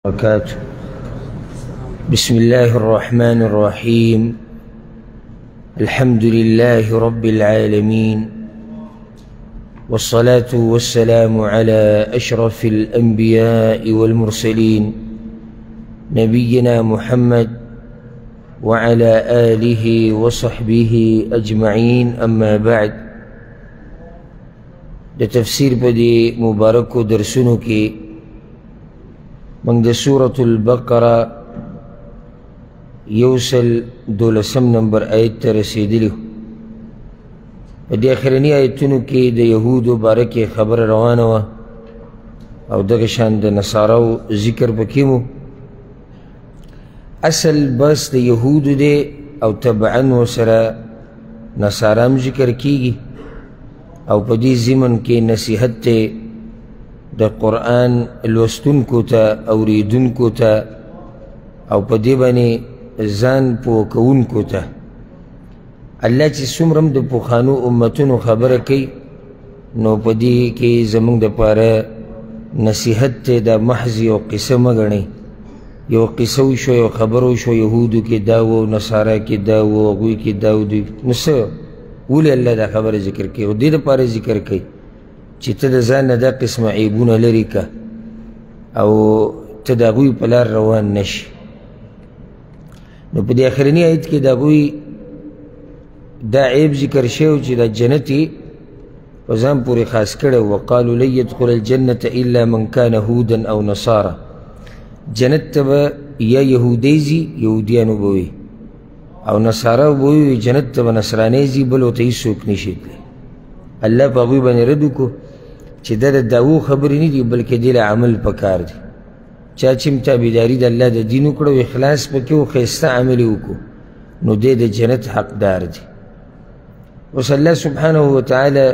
وبركاته. بسم الله الرحمن الرحيم. الحمد لله رب العالمين، والصلاة والسلام على أشرف الأنبياء والمرسلين، نبينا محمد وعلى آله وصحبه أجمعين. أما بعد، د تفسیر په دې مبارکو درسونو کې موږ د سورة البقره 112 نمبر آیت ته رسېدلي. په دې اخرني آیتونو کې د یهودو باره کې خبره روانه وه او دغه شان د نصاراو ذکر پکې مو. اصل بس د یهودو دی او طبعا ورسره نصارا هم ذکر کیږي، او په دې ضمن کې نصیحت دی د قرآن لوستونکو ته، اوریدونکو ته، او په دې باندې ځان پوه کوونکو ته. الله چې څومره هم د پخوانو امتونو خبره کوي، نو په دې کې زموږ دپاره نصیحت دی. دا محض یو قصه مه ګڼئ. یو قصه وشوه، یو خبره وشوه، یهودو کې دا و، نصارا کې دا و، هغوی کې دا و، دوی نو څه ولې الله دا خبره ذکر کوي؟ خو دې دپاره ذکر کوي چې ته د ځان نه دا قسمه عیبونه لرې که او ته د هغوی په لار روان نه شي. نو په دې اخرني آیت کې د هغوی دا عیب ذکر شوی چې دا جنت یې په ځان پورې خاص کړی. وقالو لن يدخل الجنة إلا من كان هودا أو نصارى. جنت ته به یا یهودی ځي، یهودیانو به وي، او نصارا به وي، جنت ته به نصراني ځي، بل ورته هېڅوک نشي تللی. الله په هغوی باندې رد وکړو چې دا د دعوو خبرې نه دي، بلکې دې له عمل پکار دی. چا چې هم تابعداري د الله د دین وکړه او اخلاص پکې و ښایسته عمل یې وکړو، نو دی د جنت حقدار دی. اوس الله سبحانه وتعالی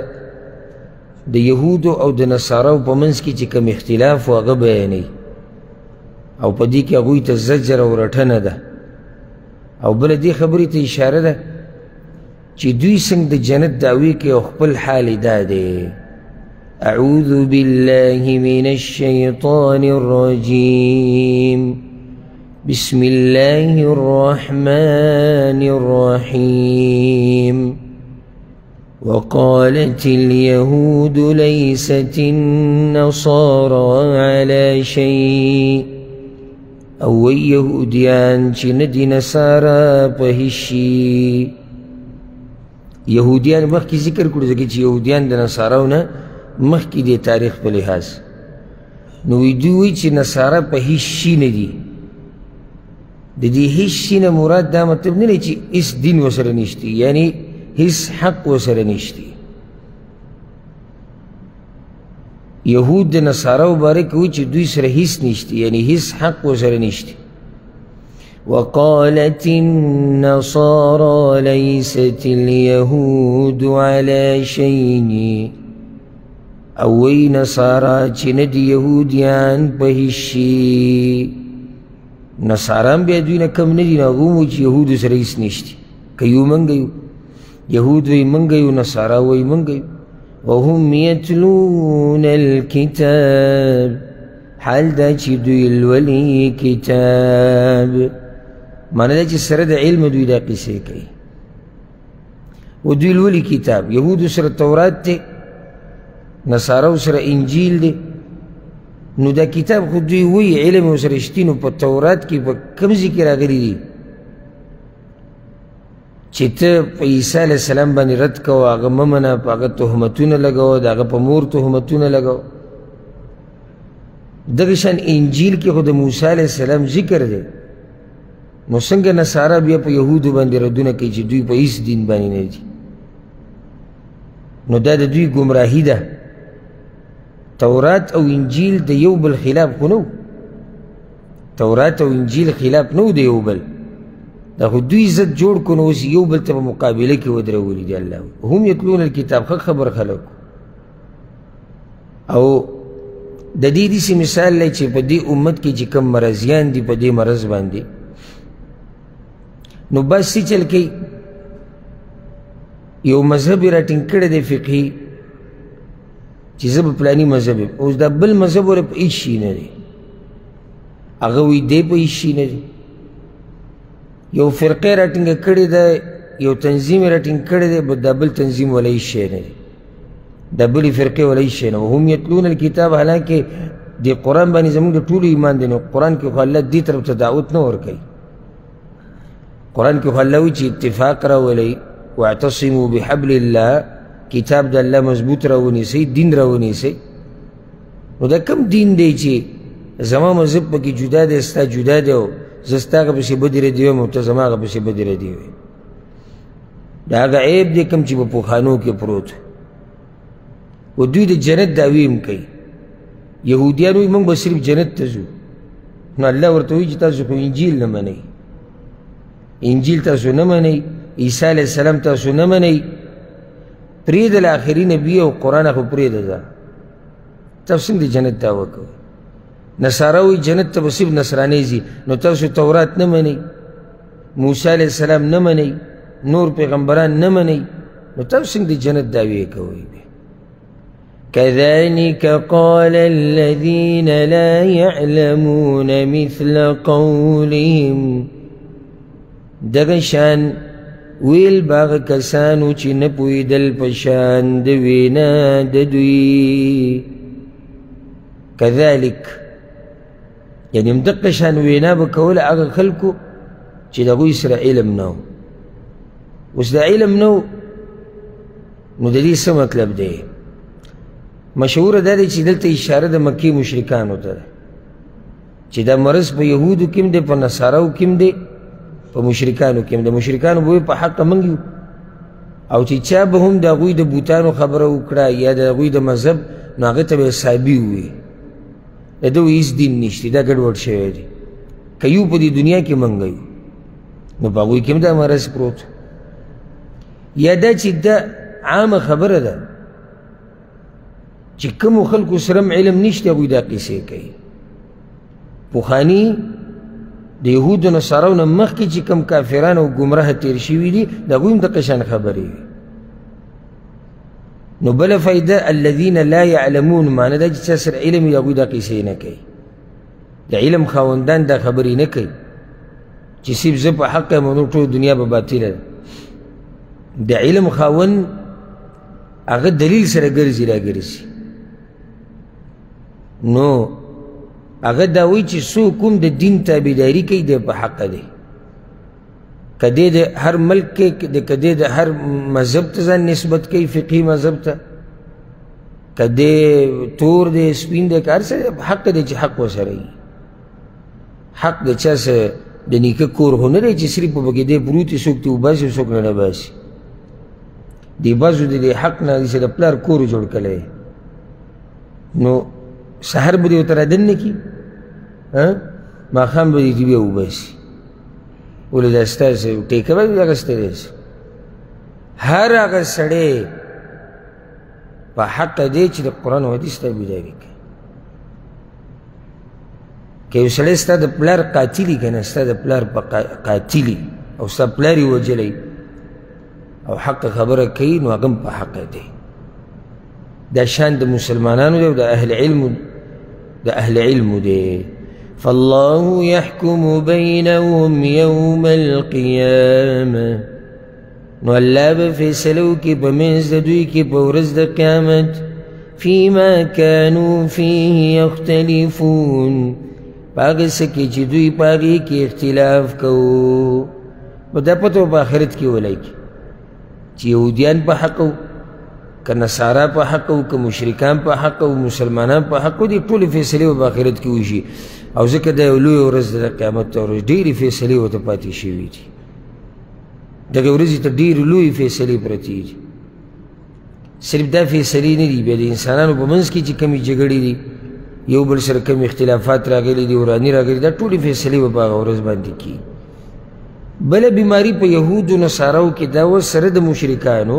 د یهودو او د نصاراو په منځ کې چې کوم اختلاف و هغه بیانوي، او په دې کې هغوی ته زجر او رټنه ده. او بله دې خبرې ته اشاره ده چې دوی څنګه د جنت دعوې کوي او خپل حال یې دا دی. أعوذ بالله من الشيطان الرجيم. بسم الله الرحمن الرحيم. وقالت اليهود ليست النصارى على شيء. او یهودیان چې نه دي نصارا په هیڅ شي. یهودیان مخکې ذکر کړو، ځکه چې یهودیان د نصاراو نه مخکې دی تاریخ په لحاظ. نو دوی وایي چې نصارا په هیڅ شي نه دي. د دې هیڅ شي نه مراد دا مطلب نه دی چې هیڅ دین ورسره نشتي، یعنی هیڅ حق ورسره نشتي. یهود د نصاراو باره کې وایي چې دوی سره هیڅ نشتي، یعنی هیڅ حق ورسره نشتي. وقالت النصارى ليست اليهود على شيء. او وایي نصارا چې نه دي یهودیان په هیڅ شي. نصارا هم بیا دوی نه کم نه دي، نو هغوی هم وایي چې یهودو سره هیڅ نشتي. که یو موږ یو، یهود وایي موږ یو، نصارا وایي موږ یو. وهم يتلون الكتاب، حال دا چې دوی لولي کتاب. معنی دا چې سره د علم دوی دا قصې کوي. و دوی لولي کتاب، یهودو سره تورات دی، نصاراو سره انجیل دی. نو دا کتاب خو دوی وایي علم یې ورسره شتي، نو په تورات کې په کوم ځای کې راغلي دي چې ته په عیسی علیه السلام باندې رد کوه، هغه مه منه، په هغه تهمتونه لګوه، د هغه په مور تهمتونه لګوه. دغه شان انجیل کې خو د موسی علیه السلام ذکر دی. نو څنګه نصارا بیا په یهودو باندې ردونه کوي چې دوی په هیڅ دین باندې نه دي؟ نو دا د دوی ګمراهي ده. تورات او انجیل د یو بل خلاف خو نه و، تورات او انجیل خلاف نه و د یو بل، دا خو دوی عزت جوړ کړو، نو اوس یو بل ته په مقابله کې ودرولي دي. الله هم یتلون الکتاب، ښه خبر خلک. او د دې داسې مثال دی چې په دې امت کې چې کوم مرضیان دي په دې مرض باندې، نو بس څه چل کوي، یو مذهب یې راټینګ کړی دی فقهي چې زه په فلاني مذهب یم، اوس دا بل مذهب ورته په هېڅ شي نه دی. هغه وایي دی په هېڅ شي نه دی. یو فرقه راټینګه کړې ده، یو تنظیم یې راټینګ کړی دی، دا بل تنظیم والا هېڅ شی نه دی، دا بلې فرقې والا هېڅ شی نه. وهم یتلون الکتاب، حالانکه دې قرآن باندې زموږ د ټولو ایمان دی، نو قرآن کې خو الله دې طرف ته دعوت نه ورکوي. قرآن کې خو الله وایي چې اتفاق راولئ، واعتصموا بحبل الله، کتاب د الله مضبوط راونیسئ، دین راونیسئ. نو دا کوم دین دی چې زما مذهب پکې جدا دی، ستا جدا دی، او زه ستا هغه پسې بدې ردې وایم او ته زما هغه پسې بدې ردې وایې؟ دا هغه عیب دی کوم چې په پوخانو کې پروت و. دوی د جنت دعوې هم کوي. یهودیان وایي موږ به صرف جنت ته ځو، نو الله ورته وایي چې تاسو خو انجیل نه منئ، انجیل تاسو نه منئ، عیسی علیه السلام تاسو نه منئ، پرېږده له آخري نبي او قرآن خو پرېږده، ده تاسو څنګه د جنت دعوه کوئ؟ نصارا وایي جنت ته به صرف نصرانې ځي، نو تاسو تورات نه منئ، موسی علیه السلام نه منئ، نور پیغمبران نه منئ، نو تاسو څنګه د جنت دعوې کوئ؟ كذلك قال الذين لا يعلمون مثل قولهم. دغه شان ویل به هغه کسانو چې نه پوهېدل په شان د وینا د دوی. كذلك یعنې همدقه شان وینا به کوله هغه خلکو چې د هغوی سره علم نه و. اوس د علم نه و، نو د دې څه مطلب دی؟ مشهوره دا دی چې دلته اشاره د مکې مشرکانو ته ده چې دا مرض په یهودو کې هم دی، په نصاراو کې هم دی، په مشرکانو کې هم دی. مشرکانو به وایي په حقه موږ یو، او چې چا به هم د هغوی د بوتانو خبره وکړه یا د هغوی د مذهب، نو هغه ته به یې صابي ووایي. د ده هېڅ دین نشته، دا ګډوډ شوی دی. که یو په دې دنیا کې موږ یو، نو په هغوی کې هم دا مرض پروت. یا دا چې دا عامه خبره ده چې کومو خلکو سره هم علم نشته هغوی دا قصې کوي. پخواني د یهودو نصاراو نه مخکې چې کوم کافران او ګمراه تېر شوي دي، د هغوی هم دقه شان خبرې وي. نو بله فایده الذین لا یعلمون، معنی دا چې چا سره علم وي هغوی دا قصې نه کوي. د علم خاوندان دا خبرې نه کوي چې صرف زه په حق یم او نور ټوله دنیا به باطله ده. د علم خاوند هغه دلیل سره ګرځي راګرځي، نو هغه دا وایي چې څوک هم د دین تابعداري کوي دی په حقه دی. که دی د هر ملک کې، که دی د هر مذهب ته ځان نسبت کوي، فقهي مذهب ته، که دی تور دی سپین دی، که هر څه دی، حق دی چې حق ورسره وي. حق د چا سره د نیکه کور خو نه دی چې صرف په پکې دی پروت وي، څوک ترې وباسي څوک نه نه باسي. دې بعضو د دې حق نه داسې د پلار کور جوړ کړی، نو سهار به دې ورته رادننه کړي، ماښام به دې ترې بیا وباسي. ولې دا ستاسې ټیکه به دې اخیستی دی؟ هر هغه سړی په حق دی چې د قرآن او حدیث تابعداري کوي. که یو سړی ستا د پلار قاتلي که نه، ستا د پلار په قاتلي او ستا پلار یې وژلی او حق خبره کوي، نو هغه هم په حق دی. دا شان د مسلمانانو دی او د اهل علم، د اهل علم دی. فالله يحكم بينهم يوم القيامة، نو الله به فیصله وکړي په منځ د دوی کې په ورځ د قیامت، فيما كانوا فيه يختلفون، په هغه څه کې چې دوی په هغې کې اختلاف کوو. نو دا پته به په آخرت کې ولګي چې یهودیان په حق وو، که نصارا په حق وو، که مشرکان په حق وو، مسلمانان په حق وو، دې ټولې فیصلې به په آخرت کې وشي. او ځکه دا یو لویه ورځ ده، د قیامت ورځ، ډېرې فیصلې ورته پاتې شوي دي. دغې ورځې ته ډېرې لویې فیصلې پرتې دي. صرف دا فیصلې نه دي، بیا د انسانانو په منځ کې چې کومې جګړې دي، یو بل سره کوم اختلافات راغلي دي، وراني راغلي، دا ټولې فیصلې به په هغه ورځ باندې کېږي. بله بیماري په یهودو نصاراو کې دا وه سره د مشرکانو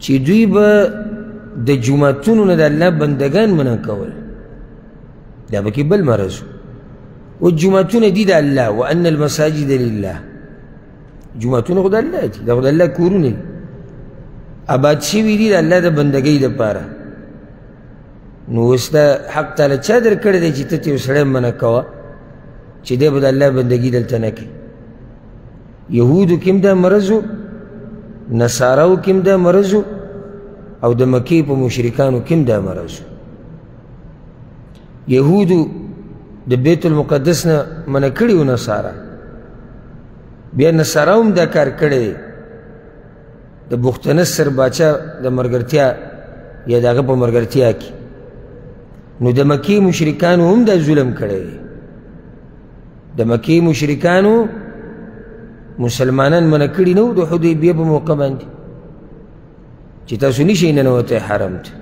چې دوی به د جوماتونو نه د الله بندګان منع کول. دا پکې بل مرض و. جوماتونه دي د الله، وان المساجد لله، جوماتونه خو د الله دي، دا خو د الله کورونه دي، آباد شوي دي د الله د بندګۍ دپاره. نو اوس دا حق تاله چا درکړی دی چې ته ترې یو سړی منع کوه چې دی به د الله بندګي دلته نه کوي؟ یهودو کې هم دا مرض و، نصاراو کې هم دا مرض و، او د مکې په مشرکانو کې هم دا مرض و. یهودو د بیت المقدس نه منع کړي وو نصارا، بیا نصارا هم دا کار کړی دی. د بختنصر باچا د مرګرتیا یا د هغه په مرګرتیا کې نو د مکې مشرکانو هم دا ظلم کړی دی. د مکې مشرکانو مسلمانان منع کړي نه وو د حدیبیه په موقع باندې چې تاسو نشئ ننوتی حرم ته.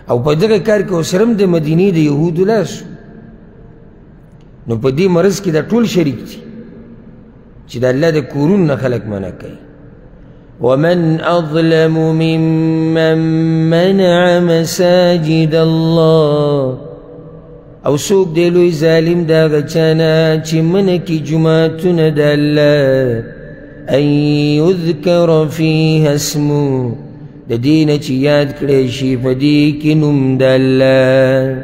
او په دغه کار کې ورسره هم د مدینې د یهودو لاس. نو په دې مرض کې دا ټول شریک دي چې د الله د کورونو نه خلک منع کوي. ومن أظلم ممن منع مساجد الله، او څوک دی لوی ظالم د هغه چا نه چې منع کړي جوماتونه د الله، أن يذكر فيها اسمه، د دې نه چې یاد کړی شي په دې کې نوم د الله.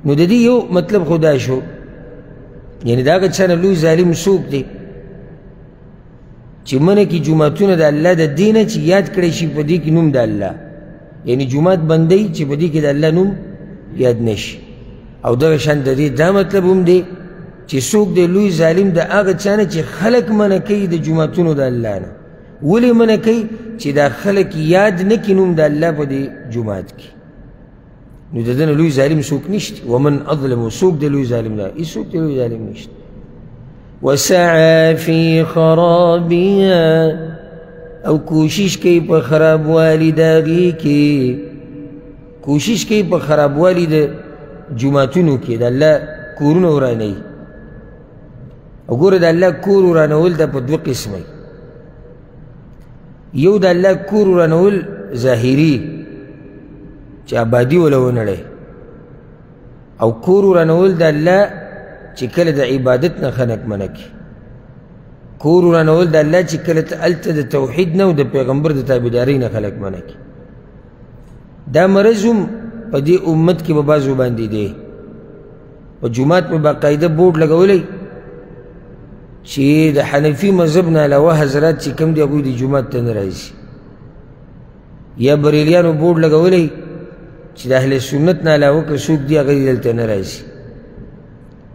نو د دې یو مطلب خو دا شو، یعنې د هغه چا نه لوی ظالم څوک دی چې منع کړي جوماتونه د الله د دې نه چې یاد کړی شي په دې کې نوم د الله، یعنې جومات بندوي چې په دې کې د الله نوم یاد نه شي. او دغه شان د دې دا مطلب هم دی چې څوک دی لوی ظالم د هغه چا نه چې خلک منع کوي د جوماتونو د الله نه. ولې منع کوي؟ چې دا خلک یاد نه کړي نوم د الله په دې جومات کې. نو د ده نه لوی ظالم څوک نشته. ومن اظلم، څوک دی لوی ظالم؟ نه، هېڅوک دی لوی ظالم نشته. وسعى في خرابها، او کوشش کوي په خرابوالي د هغې کې، کوشش کوي په خرابوالي د جوماتونو کې، د الله کورونه ورانوي. او ګوره د الله کور ورانول دا په دوه قسمه. یو د الله کور ورانول ظاهري چې آبادي وله ونړی، او کور ورانول د الله چې کله د عبادت نه خلک منع کړي. کور ورانول د الله چې کله ته هلته د توحید نه او د پیغمبر د تابعدارۍ نه خلک منع کړي. دا مرض هم په دې امت کې په بعضو باندې دی. په جومات په باقاعده بورډ لګولی چې د حنفي مذهب نه علاوه حضرات چې کوم دي هغوی د جومات ته نه راځي، یا بریلیانو بورډ لګولی چې د اهل سنت نه علاوه که څوک دي هغه دې دلته نه راځي.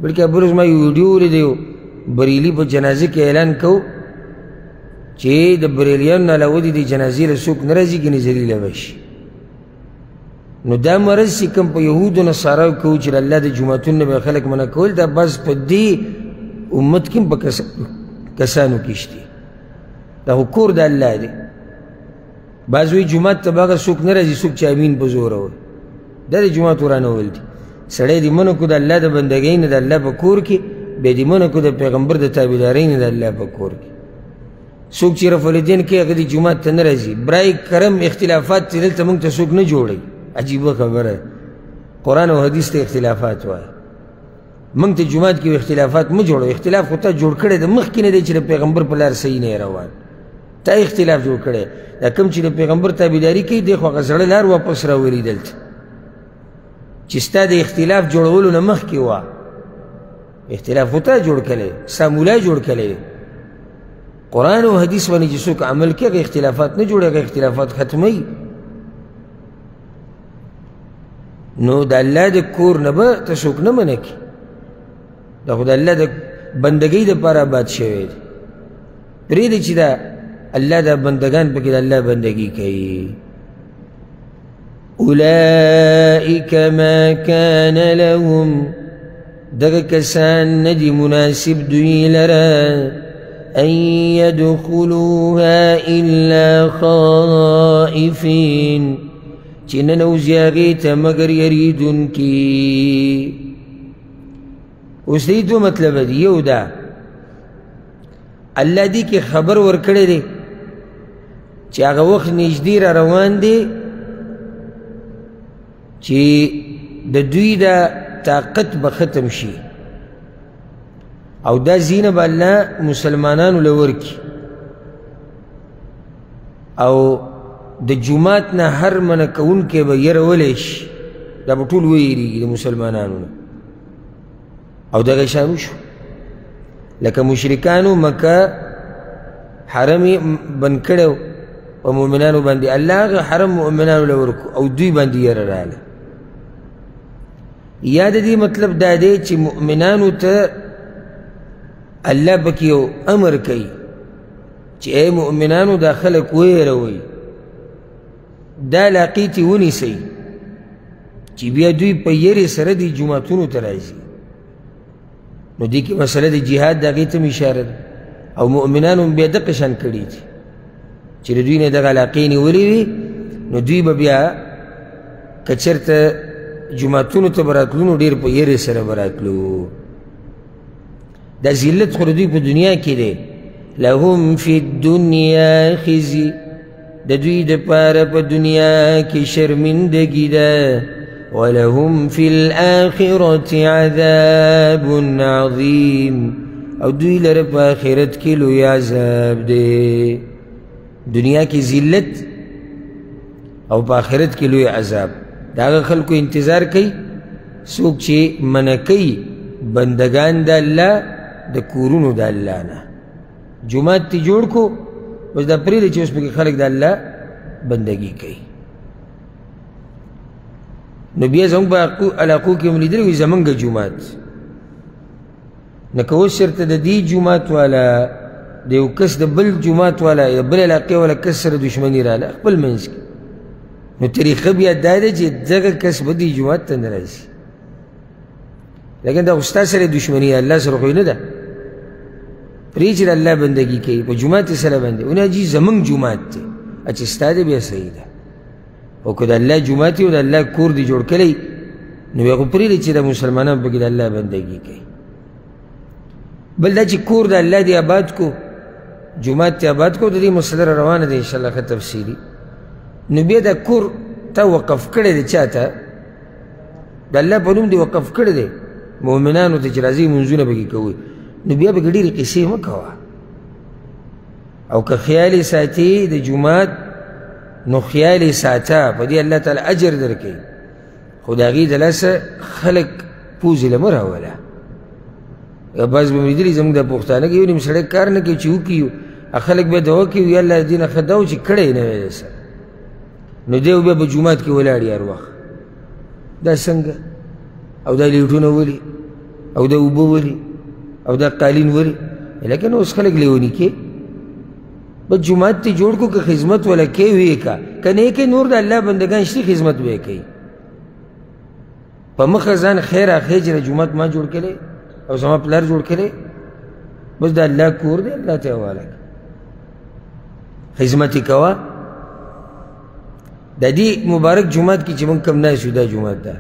بلکې بل ورځ ما یو ویډیو ولیده، یو بریلي په جنازه کې اعلان کو چې د بریلیانو نه علاوه دې د جنازې له څوک نه راځي ګنې ذلیله به شي. نو دا مرض چې کوم په یهودو نصاراو کې و چې د الله د جوماتونو نه به خلک منع کول، دا بس په دې امت کې هم په کسانو کې شته. دا خو کور د الله دی. بعض وایي جومات ته به هغه څوک نه راځي څوک چې امین په زوره وایي. دا د جومات ورانول دي. سړی دې منع کړو د الله د بندګۍ نه د الله په کور کې، بیا دې منع کړو د پیغمبر د تابعدارۍ نه د الله په کور کې. څوک چې رفع الیدین کوي هغه دې جومات ته نه راځي. برای کرم اختلافات چې دلته موږ ته څوک نه جوړوي، عجیبه خبره. قرآن او حدیث ته اختلافات وایي، موږ ته جومات کې اختلافات مه جوړوي. اختلاف خو تا جوړ کړی د مخکې نه دی چې د پیغمبر په لار صحیح نه روان، تا اختلاف جوړ کړی. دا کوم چې د پیغمبر تابعداري کوي دی خو هغه زړه لار واپس راولي دلته چې ستا د اختلاف جوړولو نه مخکې وه. اختلاف خو تا جوړ کړی، ستا مولا جوړ کړی. قرآن او حدیث باندې چې څوک عمل کوي هغه اختلافات نه جوړوي، هغه اختلافات ختموي. نو د الله د کور نه به ته څوک نه منع کړي. دا خو د الله د بندګۍ دپاره آباد شوی دی. پرېږدئ چې دا الله دا بندګان پکې د الله بندګي کوي. أولئک ما کان لهم، دغه کسان نه دي مناسب دوی لره أن يدخلوها إلا خائفين، چې ننوځي هغې ته مګر یریدونکي. اوس دې دوه مطلبه دي. یو دا الله دې کې خبر ورکړی دی چې هغه وخت نږدې را روان دی چې د دوی دا طاقت به ختم شي، او دا زینه به الله مسلمانانو له ورکړي، او د جومات نه هر منع کوونکی به یرولی شي، دا به ټول ویریږي د مسلمانانو نه. او دغه شان وشو لکه مشرکانو مکه حرم یې بند کړی په مؤمنانو باندې، الله هغه حرم مؤمنانو له ورکړو او دوی باندې یره راغله. یا د دې مطلب دا دی چې مؤمنانو ته الله پکې یو امر کوي چې ای مؤمنانو دا خلک ویروئ، دا علاقې ترې ونیسئ چې بیا دوی په یرې سره دې جوماتونو ته راځي. نو دې کې مسله د جهاد د هغې ته هم اشاره ده. او مؤمنانو هم بیا دقه شان کړي دي چې د دوی نه دغه علاقې نیولې وي، نو دوی به بیا که چېرته جوماتونو ته به راتلو نو ډېر په یرې سره به راتلو. دا ذلت خو د دوی په دنیا کې دی. لهم فی الدنیا خزي، د دوی دپاره په دنیا کې شرمندګي ده، ولهم فی الآخرة عذاب عظیم، او دوی لره په آخرت کې لوی عذاب دی. دنیا کې ذلت او په آخرت کې لوی عذاب. د هغه خلکو انتظار کوي څوک چې منع کوي بندګان د الله د کورونو د الله نه. جومات ته جوړ کو، بس دا پرېږده چې اوس پکې خلک د الله بندګي کوي. نو بیا زموږ په علاقو کې هم لیدلی وي زموږ جومات. نو که اوس چېرته د دې جومات والا د یو کس د بل جومات والا یا بل علاقې والا کس سره دښمني راله خپل منځ کې، نو طریقه بیا دا ده چې دغه کس به دې جومات ته نه راځي. لیکن دا خو ستا سره دښمني ده، الله سره خو یې نه ده. پرې چې د الله بندګي کوي په جومات یې سره باندې ونه جي زموږ جومات دی، چې ستا دی بیا صحیح ده. او که د الله جومات وي او د الله کور دې جوړ کړی، نو بیا خو پرېږده چې د مسلمانان پکې د الله بندګي کوي. بل دا چې کور د الله دې آباد کو، جومات دې آباد کو، د دې مسله را روانه ده انشاءالله ښه تفصیلي. نو بیا دا کور تا وقف کړی دی چا ته؟ د الله په نوم دې وقف کړی دی مؤمنانو ته چې راځي لمونځونه پکې کوي، نو بیا پکې ډېرې قصې مه کوه. او که خیال یې ساتي د جومات، نو خیال یې ساته، په دې الله تعالی اجر درکوي. خو د هغې د لاسه خلک پوزې له مه راوله. بعض به مې لیدلي زموږ د پښتانه کې یو نیم سړی کار نه کوي چې وکړي، خلک بیا دعا کوي یا الله دې نه ښه دا و چې کړی یې نه وی سره. نو دی بیا په جومات کې ولاړ هر وخت، دا څنګه، او دا لیټونه ولي، او دا اوبه ولي، او دا قالین ولي. لیکن اوس خلک لیوني کې بس جومات ته جوړ کړو، که خدمت وله کوي ویې که، که نه یې کوي نور د الله بندګان شته خدمت به یې کوي. په مخه ځان خیر اخلي چې د جومات ما جوړ کړی او زما پلار جوړ کړی، بس د الله کور دی، الله ته یې حواله کړه، خدمت یې کوه. د دې مبارک جومات کې چې موږ کوم ناست یو، دا جومات ده،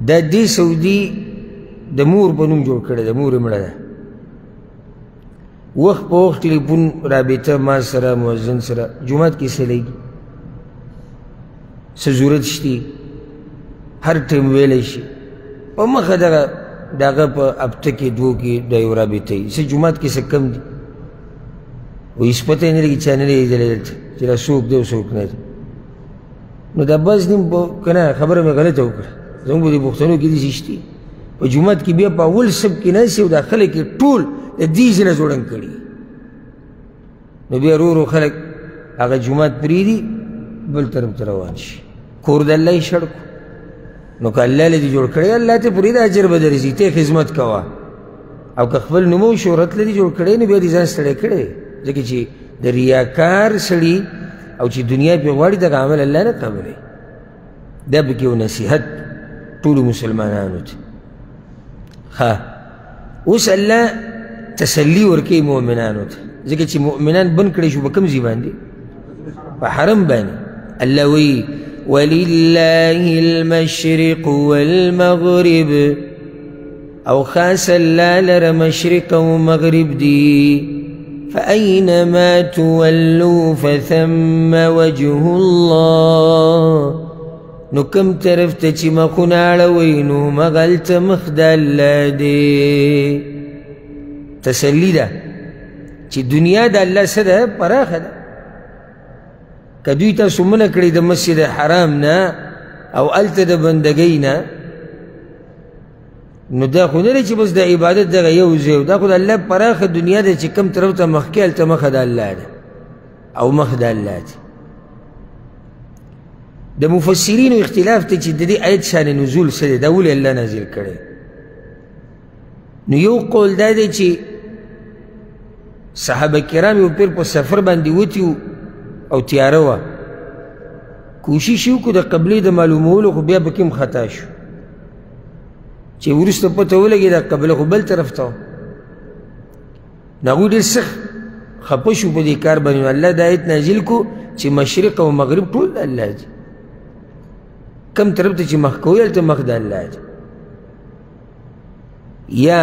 دا دې سعودي د مور په نوم جوړ کړی دی، مور یې مړه ده. وخت په وخت ټلیفون رابطه ما سره مؤذن سره، جومات کې څه لګي، څه ضرورت شتي، هر ټایم ویلی شي. په مخه دغه د هغه په هفته کې دوو کې د یو رابطه وي، څه جومات کې څه کم دي، وایي هېڅ پته یې نه لګي، چا نه دی لیدلی دلته چې دا څوک دی او څوک نه دی. نو دا بعض نیم که نه خبره مې غلطه وکړه، زموږ په دې پښتنو کې داسې شتي په جومات کې بیا په اول صف کې ناست او دا خلک یې ټول د دې ځای نه ځوړند کړي. نو بیا ورو ورو خلک هغه جومات پرېږدي بل طرف ته روان شي. کور د الله یې شړ کړو، نو که الله له دې جوړ کړی الله ته پرېږده، اجر به درځي، ته خدمت کوه. او که خپل نوم او شهرت له دې جوړ کړی، نو بیا دې ځان ستړی کړی، ځکه چې د ریاکار سړي او چې دنیا پرې غواړي دغه عمل الله نه قبلوي. دا پکې یو نصیحت ټولو مسلمانانو ته. ښه، اوس الله تسلي ورکوي مؤمنانو ته، ځکه چې مؤمنان بند کړی شو په کوم ځای باندې؟ په حرم باندې. الله وایي ولله المشرق والمغرب، او خاص الله لره مشرق او مغرب دي. فأينما تولوا فثم وجه الله، نو کوم طرف ته چې مخونه اړوئ نو همغلته مخ د الله دی. تسلي ده چې دنیا د الله څه ده؟ پراخه ده. که دوی تاسو منع کړئ د مسجد حرام نه او هلته د بندګۍ نه، نو دا خو نه دی چې بس د عبادت دغه یو ځای، دا خو د الله پراخه دنیا ده چې کوم طرف ته مخ کې هلته مخه د الله ده او مخ د الله دی. د مفسرینو اختلاف دی چې د دې آیت شان نزول څه دی، دا ولې الله نازل کړی؟ نو یو قول دا دی چې صحابه کرام یو پیر په سفر باندې وتي او تیاره وه، کوشش یې وکړو د قبلې د معلومولو، خو بیا پکې هم خطا شو چې وروسته پته ولګېده قبله خو بل طرف ته وه. نو هغوی ډېر سخت خفه شو په دې کار باندې. نو الله دا آیت نازل کړو چې مشرق او مغرب ټول د الله دي، کم طرف ته چې مخ کوي هلته مخ د الله دی. یا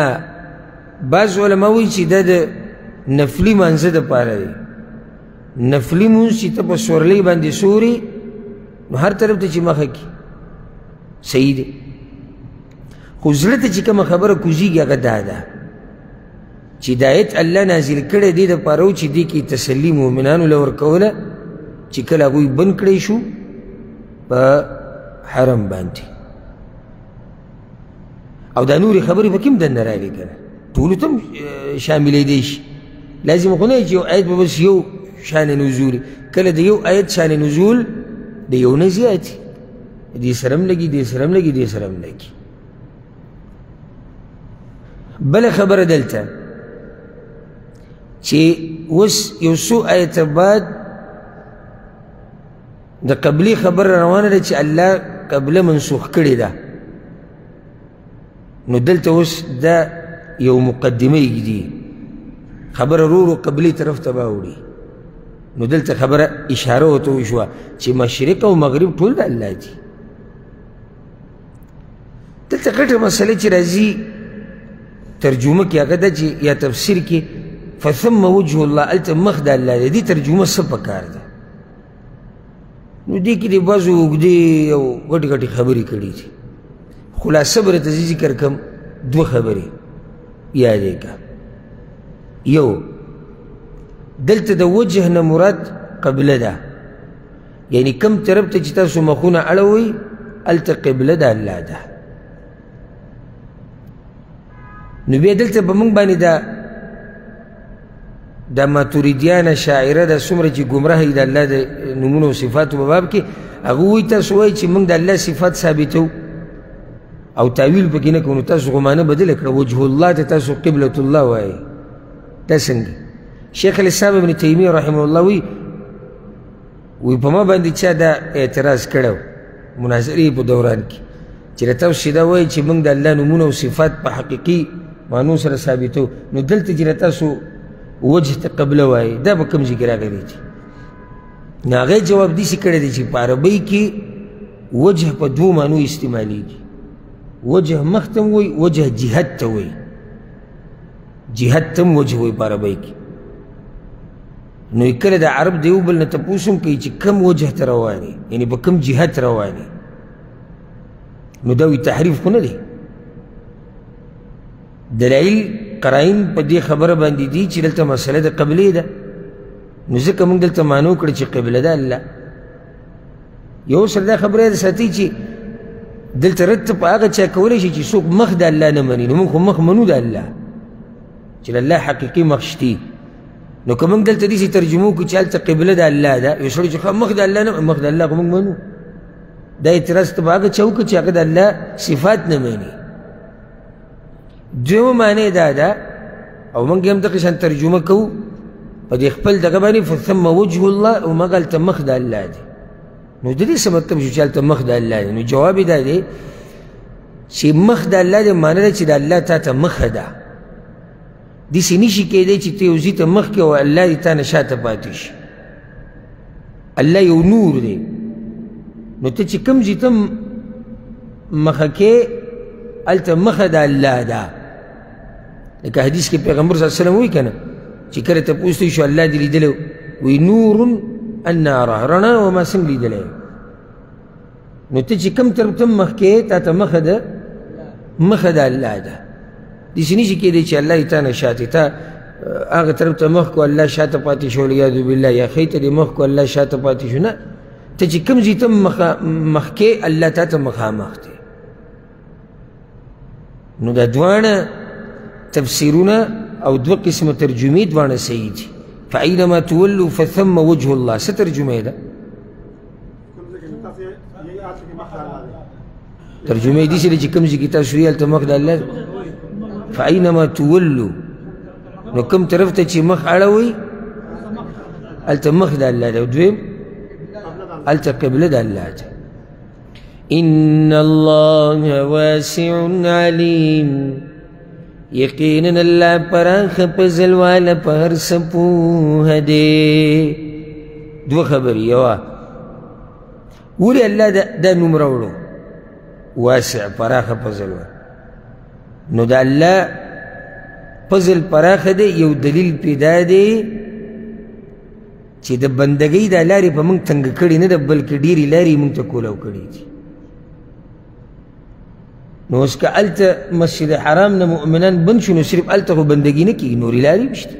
بعض علما وایي چې دا د نفلي مانځه دپاره دی، نفلي مونځ چې ته په سورلۍ باندې سوري نو هر طرف ته چې مخه کړي صحیح دی. خو زړه ته چې کومه خبره کوزیږي هغه دا ده چې دا آیت الله نازل کړی دې دپاره و چې دې کې تسلي مؤمنانو له ورکوله چې کله هغوی بند کړی شو په حرم باندې. او دا نورې خبرې پکې هم دننه راغلې که نه، ټولو ته هم شاملېدی شي. لازم خو نه چې یو آیت به بس یو شان نزول، کله د یو آیت شان نزول د یو نه زیات وي، دې سره هم لګي، دې سره هم لګي، دې سره هم لګي. بله خبره دلته چې اوس یو څو آیته بعد د قبلې خبره روانه ده چې الله قبله منسوخ کړې ده، نو دلته اوس دا یو مقدمه ږدي، خبره ورو ورو قبلې طرف ته باوړي. نو دلته خبره اشاره ورته وشوه چې مشرق او مغرب ټول د الله دي. دلته غټه مسله چې راځي ترجمه کې هغه ده چې یا تفسیر کې فثم وجه الله، هلته مخ د الله دی، دې ترجمه څه پکار ده؟ نو دې کې د بعضو اوږدې او غټې غټې خبرې کړي دي. خلاصه به درته زه ذکر کړم دوه خبرې یادې کړه. یو، دلته د وجه نه مراد قبله ده، یعنی کم طرف ته چې تاسو مخونه اړوئ هلته قبله د الله ده. نو بیا دلته په موږ باندې دا ماتوریدیان شاعره دا څومره چې ګمراه دي د الله د نومونو او صفاتو په باب کې، هغه وایي تاسو وایئ چې موږ د الله صفات ثابتوو او تاویل پکې نه کوو، نو تاسو خو معنی بدله کړه، وجه الله ته تاسو قبلة الله وایئ، دا څنګه؟ شیخ الاسلام ابن تیمیه رحمه الله وایي، وایي په ما باندې چا دا اعتراض کړی مناظرې په دوران کې چې تاسو چې دا وایئ چې موږ د الله نومونه او صفات په حقیقي معنو سره ثابتوو، نو دلته چې تاسو وجه ته قبله وایئ دا په کوم ځای کې راغلی دی؟ نو هغه جواب داسې کړی دی چې په عربۍ کې وجه په دوو معنو استعمالیږي، وجه مخ ته هم وایي، وجه جهت ته وایي، جهت ته هم وجه وایي په عربۍ کې. نو کله د عرب د یو بل نه تپوس هم کوي چې کوم وجه ته روان یې، یعنې په کوم جهت روان یې، نو دا وایي تحریف خو نه دی. دلایل قرائن په دې خبره باندې دي چې دلته مسله د قبلې ده، نو ځکه موږ دلته معنو کړه چې قبله ده الله. یو سره دا خبره یاد ساتئ چې دلته رد په هغه چا کولی شي چې څوک مخ د الله نه مني، نو موږ خو مخ منو د الله چې د الله حقیقي مخ شتي. نو که موږ دلته داسې ترجمه وکړو چې هلته قبله د الله ده، یو سړی چې ښه مخ د الله نه، مخ د الله خو موږ منو، دا اعتراض ته به هغه چا وکړو چې هغه د الله صفات نه مني. دویمه معنی دا ده، او موږ هم دغه شان ترجمه کوو په دې خپل دغه باندې فثم وجه الله، او مګر هلته مخ د الله دی. نو د دې څه مطلب شو چې هلته مخ د الله دی؟ نو جواب یې دا دی چې مخ د الله دی معنی ده چې د الله تا ته مخه ده، داسې نشي کېدی چې ته یو ځای ته مخ کړې او الله دې تا نه شاته پاتې شي. الله یو نور دی، نو ته چې کوم ځای ته مخه کې هلته مخه د الله ده. لکه حدیث کې پیغمبر صلی الله علیه وسلم وایي که نه چې کله تپوس ته شو الله دې لیدلی، وایي نور انا اراه، رڼا وه ما څنګه لیدلی. نو ته چې کوم طرف ته مخ کې تا ته مخه ده، مخه د الله ده. داسې نشي کېدی چې الله یې تا نه شاته، تا هغه طرف ته مخ کو الله شاته پاتې شو، والعیاذ بالله، یا ښی ته دې مخ کو الله شاته پاتې شو. نه، ته چې کوم ځای ته مخ کې الله تا ته مخامخ دی. نو دا دواړه تفسیرونه او دوه قسمه ترجمې دواړه صحیح دي. فأینما تولوا فثم وجه الله، څه ترجمه ده؟ ترجمه دي چې کوم ځای کې تاسو یې هلته مخ د الله. فأینما تولوا، نو کوم طرف ته چې مخ اړوئ هلته مخ د الله دی، او دویم هلته قبله د الله ده. إن الله واسع علیم، یقینا الله پراخه فضل والا په هر څه پوهه دی. دوه خبرې، یوه ولې الله دا نوم راوړو واسع پراخه فضل والا؟ نو د الله فضل پراخه دی، یو دلیل پیدا دی چې د بندګۍ دا لارې په موږ تنګ کړې نه ده، بلکې ډېرې لارې موږ ته کولاو کړې دي. نو اوس که هلته مسجد حرام نه مؤمنان بند شو، نو صرف هلته خو بندګي نه کېږي، نورې لارې هم شته.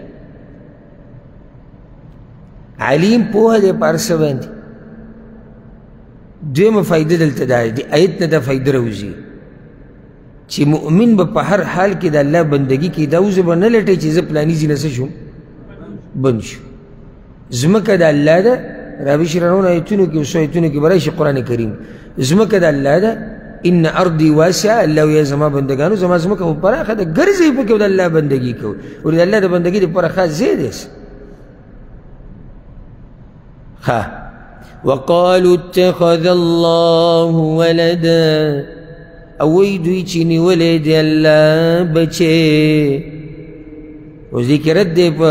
علیم پوهه دی په هر څه باندې. دویمه فایده دلته دا دی، ایت نه دا فایده راوځي چې مؤمن به په هر حال کې د الله بندګي کوي. دا اوس به نه لټوي چې زه فلاني ځای نه څه شوم بند شو. ځمکه د الله ده، را به شي روان ایتونو کې، څو ایتونو کې به راشي قرآن کریم. ځمکه د الله ده، ان ارضي واسعه، الله وایي زما بندګانو زما ځمکه خو پراخه ده، ګرځئ پکې او د الله بندګي کوئ. ولې د الله د بندګي دپاره خاص ځای دی. ښه، وقالوا اتخذ الله ولدا، او وایي دوی چې نیولی دی الله بچی. اوس دې کې رد دی په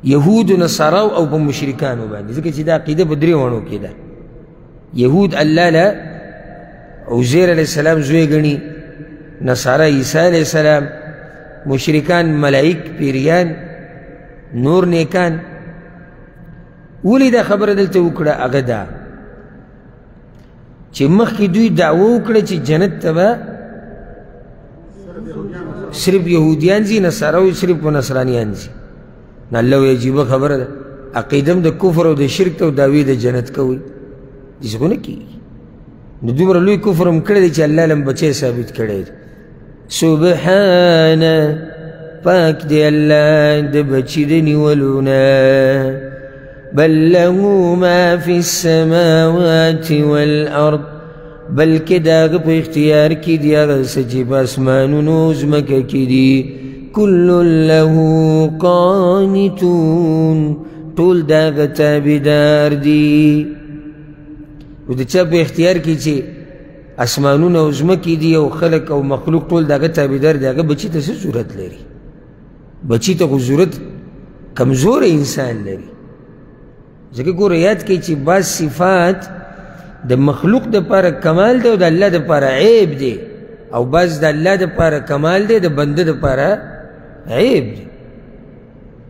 یهودو، نصاراو او په مشرکانو باندې، ځکه چې دا عقیده په درې واڼو کې ده. یهود الله له عزیر علیه السلام زوی ګڼي، نصارا عیسی علیه السلام، مشرکان ملائک، پیریان، نور نیکان. ولې دا خبره دلته وکړه؟ هغه دا چې مخکې دوی دعوه وکړه چې جنت ته به صرف یهودیان ځي، نصارا صرف په نصرانیان ځي. نو الله وایي عجیبه خبره ده، عقیده هم د کفر او د شرک ته او دعوې د جنت کوي، داسې خو نه کېږي. نو دومره لوی کفر هم کړی دی چې الله له بچی ثابت کړی دی. سبحانه، پاک دی الله د بچي د نیولو نه. بل له ما فی السماوات والارض، بلکې د هغه په اختیار کې دي هغه څه چې په اسمانونو ځمکه کې دي. کل له قانتون، ټول د هغه تابعدار دي. او د چا په اختیار کې چې اسمانونه او ځمکې دي او خلک او مخلوق ټول د هغه تابعدار دي، هغه بچي ته څه ضرورت لري؟ بچي ته خو ضرورت کمزوری انسان لري. ځکه ګوره یاد کړئ چې بعض صفات د مخلوق دپاره کمال دی او د الله دپاره عیب دی، او بعض د الله دپاره کمال دی د بنده دپاره عیب دی.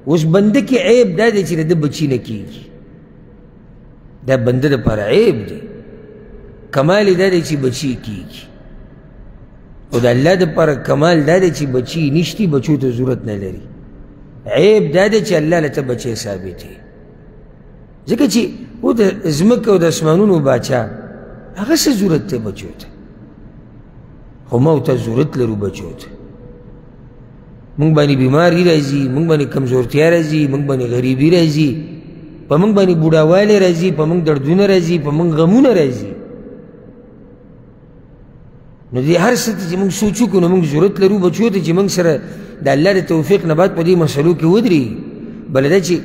اوس بنده کې عیب دا دی چې د ده بچي نه کېږي، دا بنده دپاره عیب دی. کمال یې دا دی چې بچي کېږي، او د الله دپاره کمال دا دی چې بچي نشتي، بچو ته ضرورت نه لري. عیب دا دی چې الله له ته بچی ثابت دی، ځکه چې او د ځمکې او د اسمانونو باچا هغه څه ضرورت دی بچو ته، خو ما ورته ضرورت لرو بچو ته. موږ باندې بیماري راځي، موږ باندې کمزورتیا راځي، موږ باندې غریبي راځي، په موږ باندې بوډاوالی راځي، په موږ دردونه راځي، په موږ غمونه راځي. نو دې هر څه ته چې موږ سوچ وکړو نو موږ ضرورت لرو بچو ته چې موږ سره د الله د توفیق نه بعد په دې مسلو کې ودرېږي. بله دا چې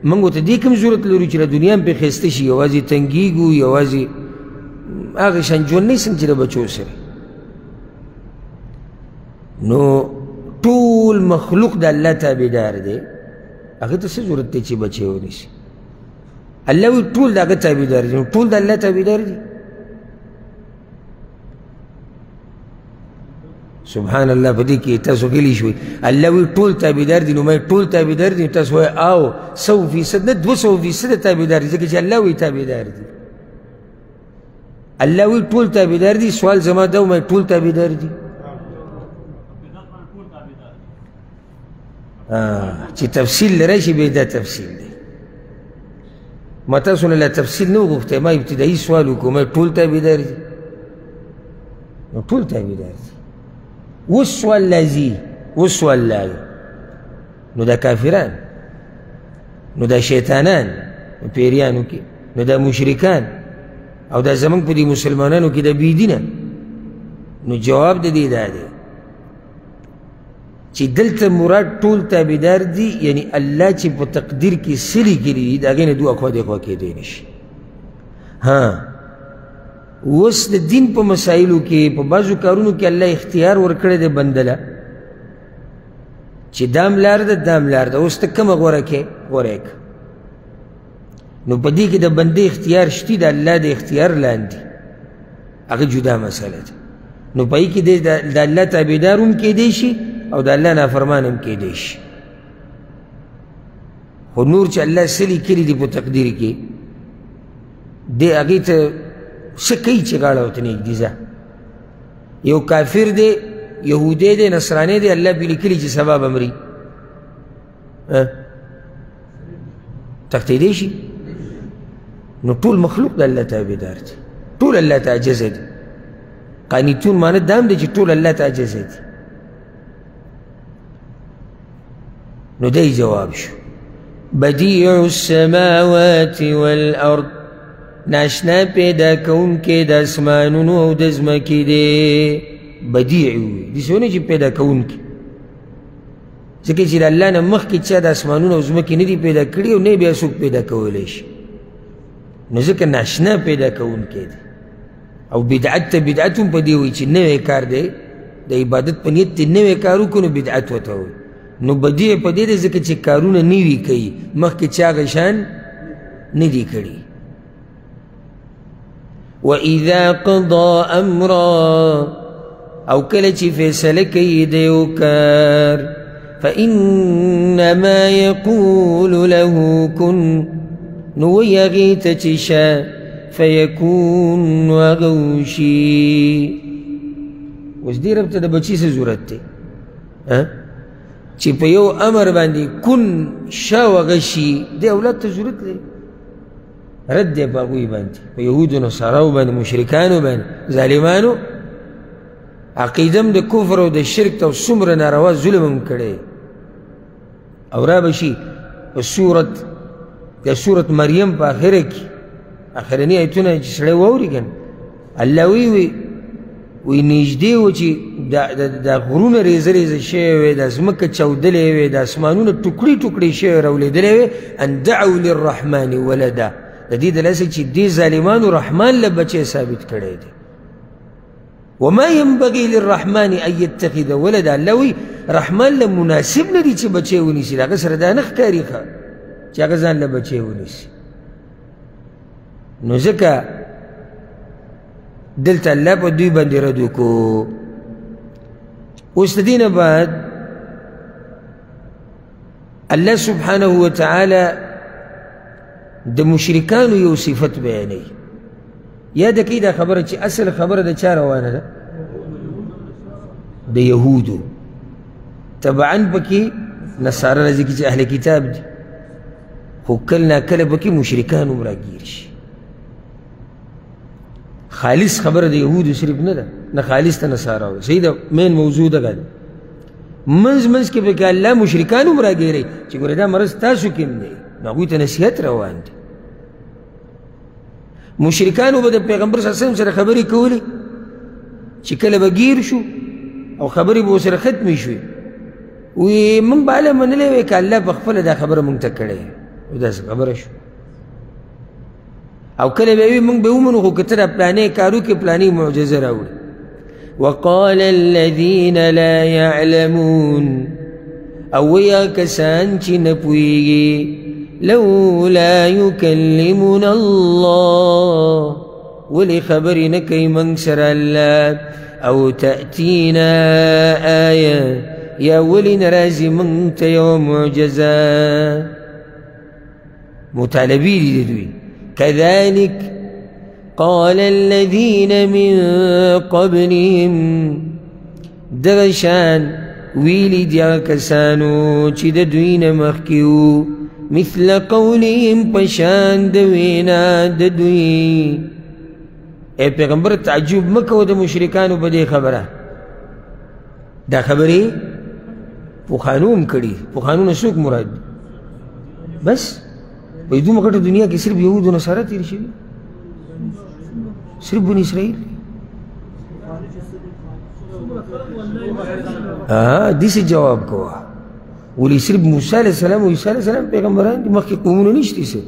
موږ ورته دې کوم ضرورت لرو چې له دنیا هم پرې ښایسته شي، یوازې تنګېږو، یوازې هغه شان ژوند نه څنګه چې د بچو سره. نو ټول مخلوق د الله تابعدار دی، هغه ته څه ضرورت دی چې بچی ونیسي؟ الله وایي ټول د هغه تابعدار دي، نو ټول د الله تابعدار دي. سبحان الله، په دې کې تاسو غلي شوئ. الله وایي ټول تابعدار دي، نو ما ټول تابعدار دي، تاسو وایئ او 100% نه 200% تابعدار دي، ځکه چې الله وایي تابعدار دي. الله وایي ټول تابعدار دي، سوال زما دا و ما ټول تابعدار دي. چې تفصیل لري شي بیا دا تفصیل دی. ما تاسو نه لا تفصیل نه وغوښتی، ما ابتدایي سوال وکړو، ما ټول تابعدار دي، نو ټول تابعدار دي. اوس سوال راځي، اوس سوال راغی، نو دا کافران، نو دا شیطانان پیریانو کې، نو دا مشرکان، او دا زموږ په دې مسلمانانو کې دا بېدینه. نو جواب د دې دا دی چې دلته مراد ټول تابعدار دي، یعنی الله چې په تقدیر کې څه لیکلي دي د هغې نه دوه اخوا دېخوا کېدی نه شي. ها اوس د دین په مسایلو کې په بعضو کارونو کې الله اختیار ورکړی دی بنده له چې دام لار ده دام لار ده، اوس ته کومه غوره کړې غوره یې کړه. نو په دې کې د بندې اختیار شتي، د الله د اختیار لاندې، هغه جدا مسله ده. نو په هغې کې د الله تابعدار هم کېدی شي او د الله نافرمان هم کېدی شي. خو نور چې الله څه لیکلي دي په تقدیر کې دی هغې ته څه کوي چې غاړه ورته نه ږدي. ځه یو کافر دی، یهودی دی، نصرانی دی، الله پرې لیکلي چې سبا به مري، تښتېدی شي؟ نو ټول مخلوق د الله تابعدار دی، ټول الله ته عاجزه دي. قانتون معنی دا هم دی چې ټول الله ته عاجزه دي. نو دی جواب شو. بدیع السماوات والارض، ناشنا پیدا کوونکی د اسمانونو او د ځمکې دی. بدیع وي داسې ونه چې پیدا کوونکی، ځکه چې د الله نه مخکې چا د اسمانونو او ځمکې نه دي پیدا کړي او نه بیا څوک پیدا کولی شي، نو ځکه ناشنا پیدا کوونکی دی. او بدعت ته بدعت هم په دې وایي چې نوی کار دی، د عبادت په نیت دی نوی کار وکړو نو بدعت ورته وایي. نو بدیع په دې دی ځکه چې کارونه نوي کوي، مخکې چا هغه شان نه دي کړي. وإذا قضى أمرا، او کله چې فیصله کوي د یو کار، فإنما يقول له كن، نو وایي هغې ته چې شه، فیکون، نو هغه وشي. اوس دې رب ته د بچي څه ضرورت دی چې په یو امر باندې کن شه او هغه شي؟ دې اولاد ته ضرورت لري. رد دی په هغوی باندې، په یهودو نصاراو باندې، مشرکانو باندې، ظالمانو. عقیده هم د کفر او د شرک ته څومره ناروا ظلم هم کړی. او را به شي په سورت د سورت مریم په آخره کې آخرني آیتونه چې سړی واوري که نه، الله وایي وی نږدې و چې دا غرونه ریزه ریزه شوی وی، دا ځمکه چاودلې وی، دا اسمانونه ټوکړي ټوکړي شوی راولېدلی وی، ان دعو للرحمن ولدا، د دې د لاسه چې دې ظالمانو رحمان له بچی ثابت کړی دی. وما ينبغي للرحمن أن يتخذ ولدا، الله وایي رحمان له مناسب نه دي چې بچی ونیسي، د هغه سره دا نه ښکاري ښه چې هغه ځان له بچی ونیسي. نو ځکه دلته الله په دوی باندې رد وکړو. اوس د دې نه بعد الله سبحانه وتعالی د مشرکانو یو صفت بیانوي. یاده کړئ دا خبره چې اصل خبره د چا روانه ده؟ د یهودو. طبعا پکې نصارا راځي چې اهل کتاب دي، خو کله ناکله پکې مشرکان هم راګیر شي. خالص خبره د یهودو صرف نه ده، نه خالص ته نصاراو، صحیح ده، مین موضوع دغه ده. منځ منځ کې پکې الله مشرکان هم راګیروي چې ګورې دا مرض تاسو کې هم دی، نو هغوی ته نصیحت روان دی. مشرکانو به د پیغمبر صلی الله علیه وسلم سره خبرې کولې چې کله به ګیر شو او خبرې به ورسره ختمې شوې، وایي موږ به هله منلې وی که الله په خپله دا خبره موږ ته کړې وي، داسې خبره شو. او کله به وي موږ به ومنو خو که ته دا پلانې کار وکړې پلانې معجزه راوړي. وقال الذين لا يعلمون، او وایي کسان چې نه پوهېږي، لولا يكلمنا الله، ولې خبرې نه کوي موږ سره الله، او تأتینا آیه، یا ولې نه راځي موږ ته یوه معجزه. مطالبې دي د دوی. كذلك قال الذين من قبلهم، دغه شان ویلي دي هغه کسانو چې د دوی نه مخکې وو، مثل قولهم په شان د وینا د دوی. ای پیغمبر تعجب مه کوه د مشرکانو په دې خبره. دا خبرې پخوانو هم کړي. پخوانو نه څوک مراد دي؟ بس په دومره غټه دنیا کې صرف یهود و نصارا تېر شوي، صرف بني اسرائیل. داسې جواب کوه. ولې صرف موسی علیه السلام او عیسی علیه السلام پیغمبران دي، مخکې قومونه نشته. څه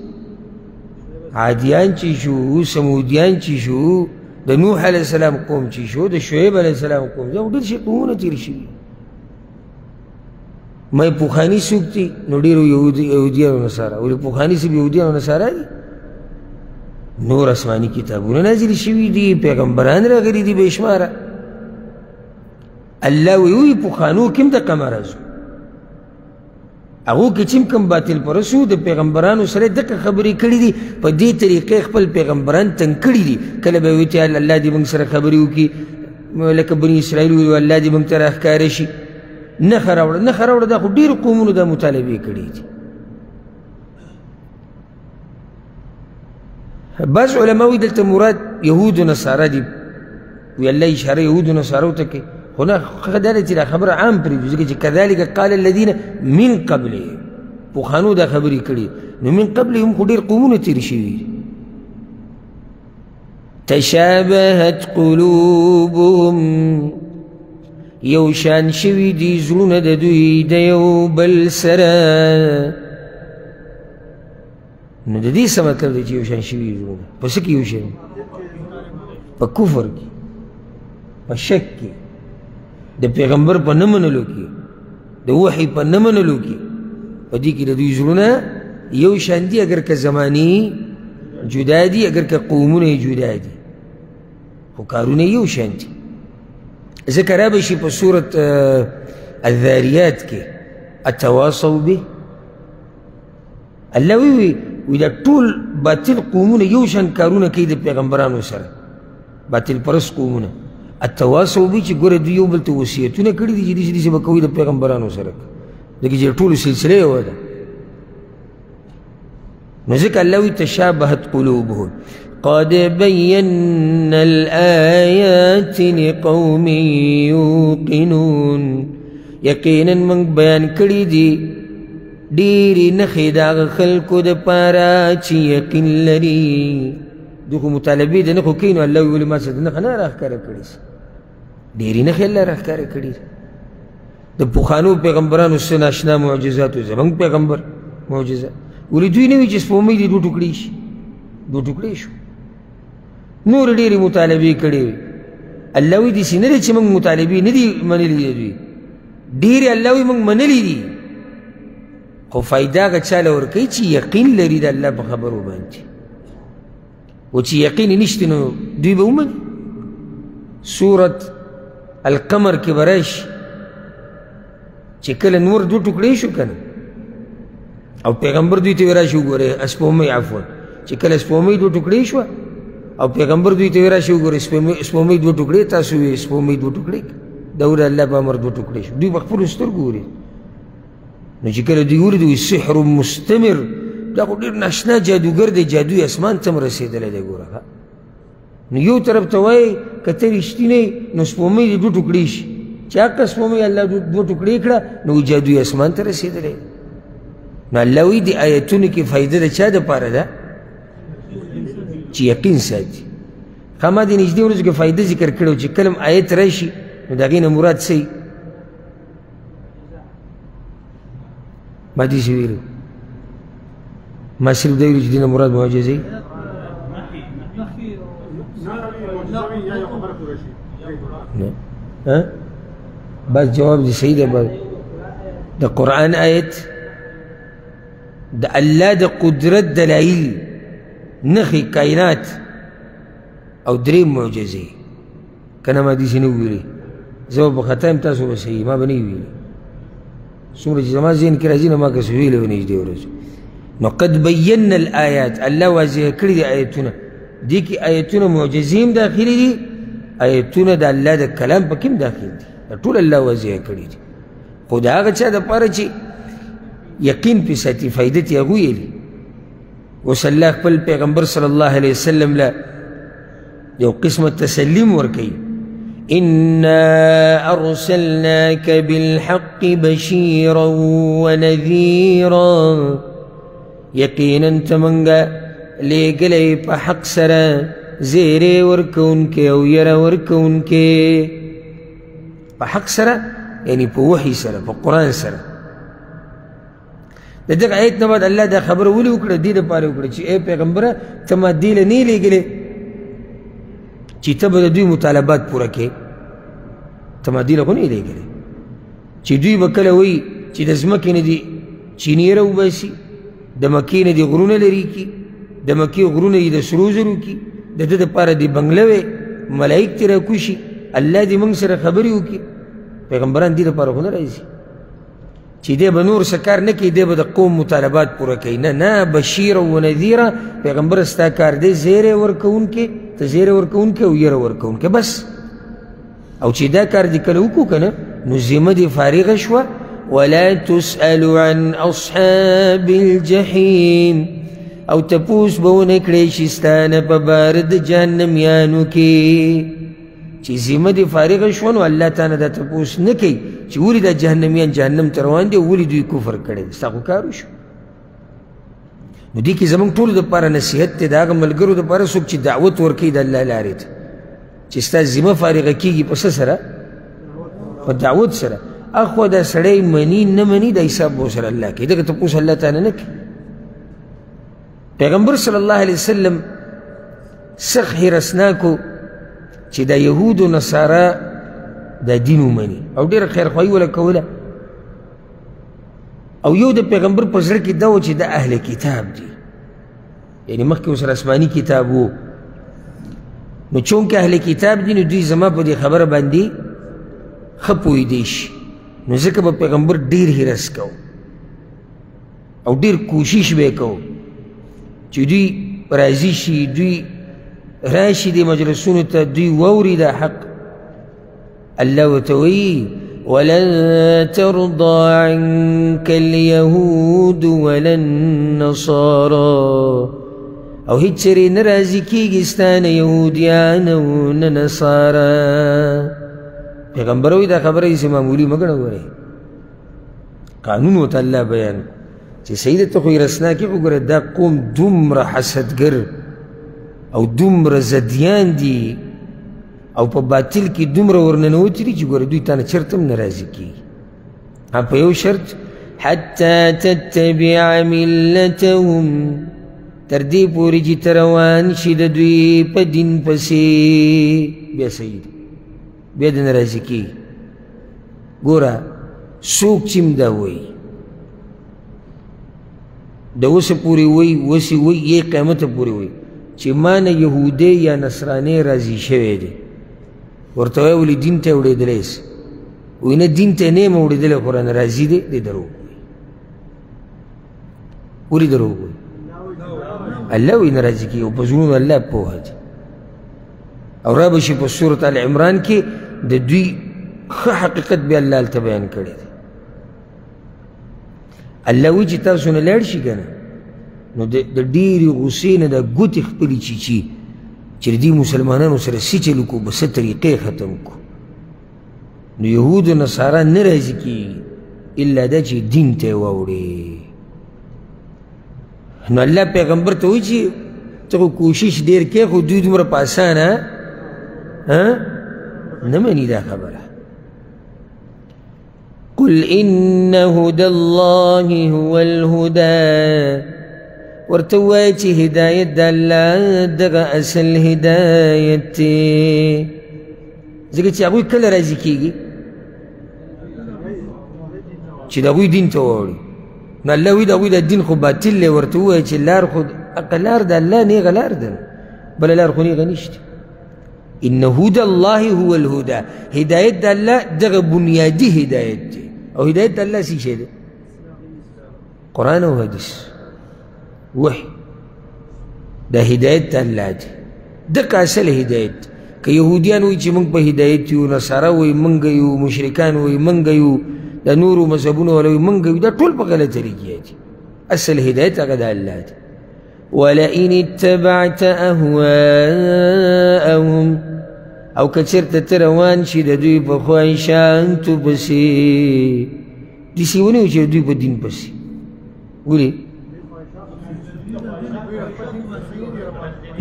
عادیان چې شو، سمودیان چې شو، د نوح علیه السلام قوم چې شو، د شعیب علیه السلام قوم، دا ډېر شي قومونه تېر شوي. ما یې پخواني څوک دي؟ نو ډېرو یهودیان او نصارا. ولې پخواني صرف یهودیان او نصارا دي؟ نور آسماني کتابونه نازل شوي دي، پیغمبران راغلي دي بېشماره. الله وایي پخوانو کې هم دقه مرض و، هغو کې چې هم کوم باطل پرست وو د پیغمبرانو سره دقه خبرې کړې دي. په دې طریقې خپل پیغمبران تنګ کړي دي. کله به یې ویل چې الله دې موږ سره خبرې وکړي، لکه بني اسرائیل ویل الله دې موږ ته راښکاره شي. نښه راوړه، نښه راوړه. دا خو ډېرو قومونو دا مطالبې کړې دي. بعض علما وایي دلته مراد یهود و نصارا دي، وایي الله اشاره یهود و نصارو ته کوي. خو نه، ښه دا ده چې دا خبره عام پرېږدو، ځکه چې کذلک قال الذین من قبلهم، پخوانو دا خبرې کړي، نو من قبلهم خو ډېر قومونه تېر شوي. تشابهت قلوبهم، یو شان شوي دي زړونه د دوی د یو بل سره. نو د دې څه مطلب دی چې یو شان شوي زړونه؟ په څه کې یو شان؟ په کفر کې، په شک کې، د پیغمبر په نه منلو کې، د وحي په نه منلو کې. په دې کې د دوی زړونه یو شان دي، اگر که زماني جدا دي، اگر که قومونه یې جدا دي، خو کارونه یو شان دي. ځکه را به شي په سورت الذاریات کې اتواصوا به، الله وی وی دا ټول باطل قومونه یو شان کارونه کوي د پیغمبرانو سره، باطل پرست قومونه. اتواصوا به چې ګوره دوی یو بل ته وصیتونه کړي دي چې داسې داسې به کوي د پیغمبرانو سره، ځکه چې ټولو سلسله یوه ده. نو ځکه الله وی تشابهت قلوبهم قد بينا الآيات لقوم يوقنون. یقینا موږ بیان کړي دي ډېرې نښې د هغه خلکو دپاره چې یقین لري. دوی خو مطالبې د نښو کوي، نو الله ویلي ما څه د نښه نه راښکاره کړې، ډېرې نښې الله راښکاره کړي. د پخوانو پیغمبرانو څه ناشنا معجزات و، زموږ پیغمبر معجزه. ولې دوی نه وي چې سپوږمۍ دې دوه ټوکړې شي، دوه ټوکړې شو. نور ډېرې مطالبې کړې وې. الله وایي داسې نه دی چې موږ مطالبې نه دي منلې د دوی، ډېرې الله وایي موږ منلې دي، خو فایده هغه چا له ورکوي چې یقین لري د الله په خبرو باندې، و چې یقین یې نشته نو دوی به ومني. سورت القمر کې به راشي چې کله نور دوه ټوکړې شو که نه، او پیغمبر دوی ته راشي وګورئ سپوږمۍ، عفوا، چې کله سپوږمۍ دوه ټوکړې شوه او پیغمبر دوی ته راشي وګورئ سپوږمۍ دوه ټوکړې، تاسو ویې سپوږمۍ دوه ټوکړې، دا وره الله په امر دوه ټوکړې شو. دوی په خپلو سترګو ولید. نو چې کله دوی ولید وایي سحر مستمر، دا خو ډېر ناشنا جادوګر دی، جادو یې اسمان ته هم رسېدلی دی. ګوره نو یو طرف ته وایي که ته رښتینی نو سپوږمۍ دې دوه ټوکړې شي، چې هغه سپوږمۍ الله دوه ټوکړې کړه نو جادو یې اسمان ته رسېدلی. نو الله وایي دې آیتونو کې فایده د چا دپاره ده؟ چې یقین ساتي. ښه ما دې نږدې ورځو کې فایده ذکر کړې وه چې کله هم آیت راشي نو د هغې نه مراد څه وي؟ ما داسې ویلي، ما صرف دا ویلي چې دې نه مراد معجزه وي. نه بس جواب دې صحیح دی. بس د قرآن آیت د الله د قدرت دلایل، نښې، کائنات او درې معجزې. که نه ما داسې نه ویلي، زه به په خطا یم، تاسو به صحیح، ما به نه ویلي. څومره چې زما ذهن کې راځي نو ما که څه ویلي وه نږدې ورځو. نو قد بینا الآیات، الله واضح کړي دي آیتونه. دې کې آیتونه معجزې هم داخلي دي، آیتونه د الله د کلام پکې هم داخل دي، دا ټول الله واضح کړي دي. خو د هغه چا دپاره چې یقین پې ساتي، فایده ترې هغوی یې. اوس الله خپل پیغمبر صلی الله علیه وسلم له یو قسمه تسلیم ورکوي، انا ارسلناک بالحق بشیرا ونذیرا، یقینا ته مونږه لیږلی په حق سره زیری ورکوونکی او یره ورکوونکی. په حق سره یعنی په وحی سره، په قرآن سره. د دغه آیت نه بعد الله دا خبره ولې وکړه؟ دې دپاره وکړه چې ای پیغمبره ته ما دې له نه لیږلی چې ته به د دوی مطالبات پوره کړې، ته ما دې له خو نه لیږلی چې دوی به کله وایي چې د ځمکې نه دي چینې راوباسي، د مکې نه دي غرونه لرې کړي، د مکې غرونه یې د سرو زرو کړي، د ده دپاره دې بنګله وی، ملایک ترې راکوشي، الله دې موږ سره خبرې وکړي. پیغمبران دې دپاره خو نه راځي چې دی به نور څه کار نه کوي، دی به د قوم مطالبات پوره کوي. نه نه، بشیر و نذیره، پیغمبر ستا کار دی زیری ورکوونکی، ته زیری ورکوونکی او یره ورکوونکی بس. او چې دا کار دې کله وکړو که نه، نو ذمه دې فارغه شوه. ولا تسأل عن اصحاب الجحیم، او تپوس به ونه کړی شي ستا نه په باره د جهنمیانو کې. چې ذمه دې فارغه شوه نو الله تا نه دا تپوس نه کوي چې ولې دا جهنمیان جهنم ته روان دي او ولې دوی کفر کړی دی، ستا خو کار وشو. نو دې کې زموږ ټولو دپاره نصیحت دی، د هغه ملګرو دپاره څوک چې دعوت ورکوي د الله لارې ته، چې ستا ذمه فارغه کېږي په څه سره؟ په دعوت سره. اخوا دا سړی مني نه مني دا حساب به ورسره الله کوي، دغه تپوس الله تا نه نه کوي. پیغمبر صلی الله علیه وسلم سخت حرصناک و چې دا یهود و نصارا دا دین ومني، او ډېره خیرخواهي وله کوله. او یو د پیغمبر په زړه کې دا و چې دا اهل کتاب دي، یعنې مخکې ورسره آسماني کتاب و، نو چونکې اهل کتاب دي نو دوی زما په دې خبره باندې ښه پوهېدی شي، نو ځکه به پیغمبر ډېر حرص کوو او ډېر کوشش به یې کوو چې دوی راضي شي، دوی راشي دې مجلسونو ته، دوی واوري دا حق. الله ورته وایي ولن ترضى عنك اليهود ولا النصارى، او هیڅ چېرې نه راضي کېږي ستا نه یهودیان او نه نصارا. پیغمبر وایي دا خبره هسې معمولي مه ګڼه، ګورئ قانون ورته الله بیان چې صحیح ده، ته خو یې رسنا کې، خو ګوره دا قوم دومره حسدګر او دومره زدیان دي او په باطل کې دومره ورننوتي دي چې ګوره دوی تا نه چېرته هم نه راضي کېږي. په یو شرط، حتی تتبع ملتهم، تر دې پورې چې ته روان شي د دوی په دین پسې، بیا صحیح دی، بیا د نه راضي کېږي. ګوره څوک چې هم دا وایي د اوسه پورې وایي، اوس یې وایي، یې قیامته پورې وایي چې ما نه یهودی یا نصرانی راضي شوی دی، ورته وایي ولې دین ته اوړېدلی سي؟ وایي نه دین ته نه یم اوړېدلی خو رانه راضي دی. دی دروغ وایي. ولې دروغ وایي؟ الله وایي نه راضي کېږي، او په زړونو الله پوهه دی. او را به شي په سورة آل عمران کې د دوی ښه حقیقت بیا الله هلته بیان کړی دی. الله وایي چې تاسو نه لاړ شي که نه، نو د ډېرې غوسې نه دا ګوتې خپلې چیچي چې د دې مسلمانانو سره څه چل وکړو، به څه طریقې ختم کړو. نو یهود و نصارا نه راضي کېږي الا دا چې دین ته یې واوړي. نو الله پیغمبر ته وایي چې ته خو کوشش ډېر کوې، خو دوی دومره په اسانه نه مني دا خبره. قل إن هدى الله هو الهدى، ورته ووایه چې هدایت د الله دغه اصل هدایت دی. ځکه چې هغوی کله راضي کېږي چې د هغوی دین ته واوړي. نو الله وایي د هغوی دا دین خو باطل دی، ورته ووایه چې لار خو لار د الله نیغه لار ده، بله لار خو نیغه نشته. إن هدى الله هو الهدى، هدایت د الله دغه بنیادي هدایت دی. او هدایت د الله څه شی دی؟ قرآن او حدیث، وحی، دا هدایت د الله دی، دغه اصل هدایت. که یهودیان وایي چې موږ په هدایت یو، نصارا وایي موږ یو، مشرکان وایي موږ یو، د د نورو مذهبونو والا وایي موږ یو، دا ټول په غلطه لګیا دي. اصل هدایت هغه د الله دی. ولئن اتبعت أهواءهم، او که چېرته ته روان شي د دوی په خواهشاتو پسې، داسې ونه وي چې د دوی په دین پسې. ولې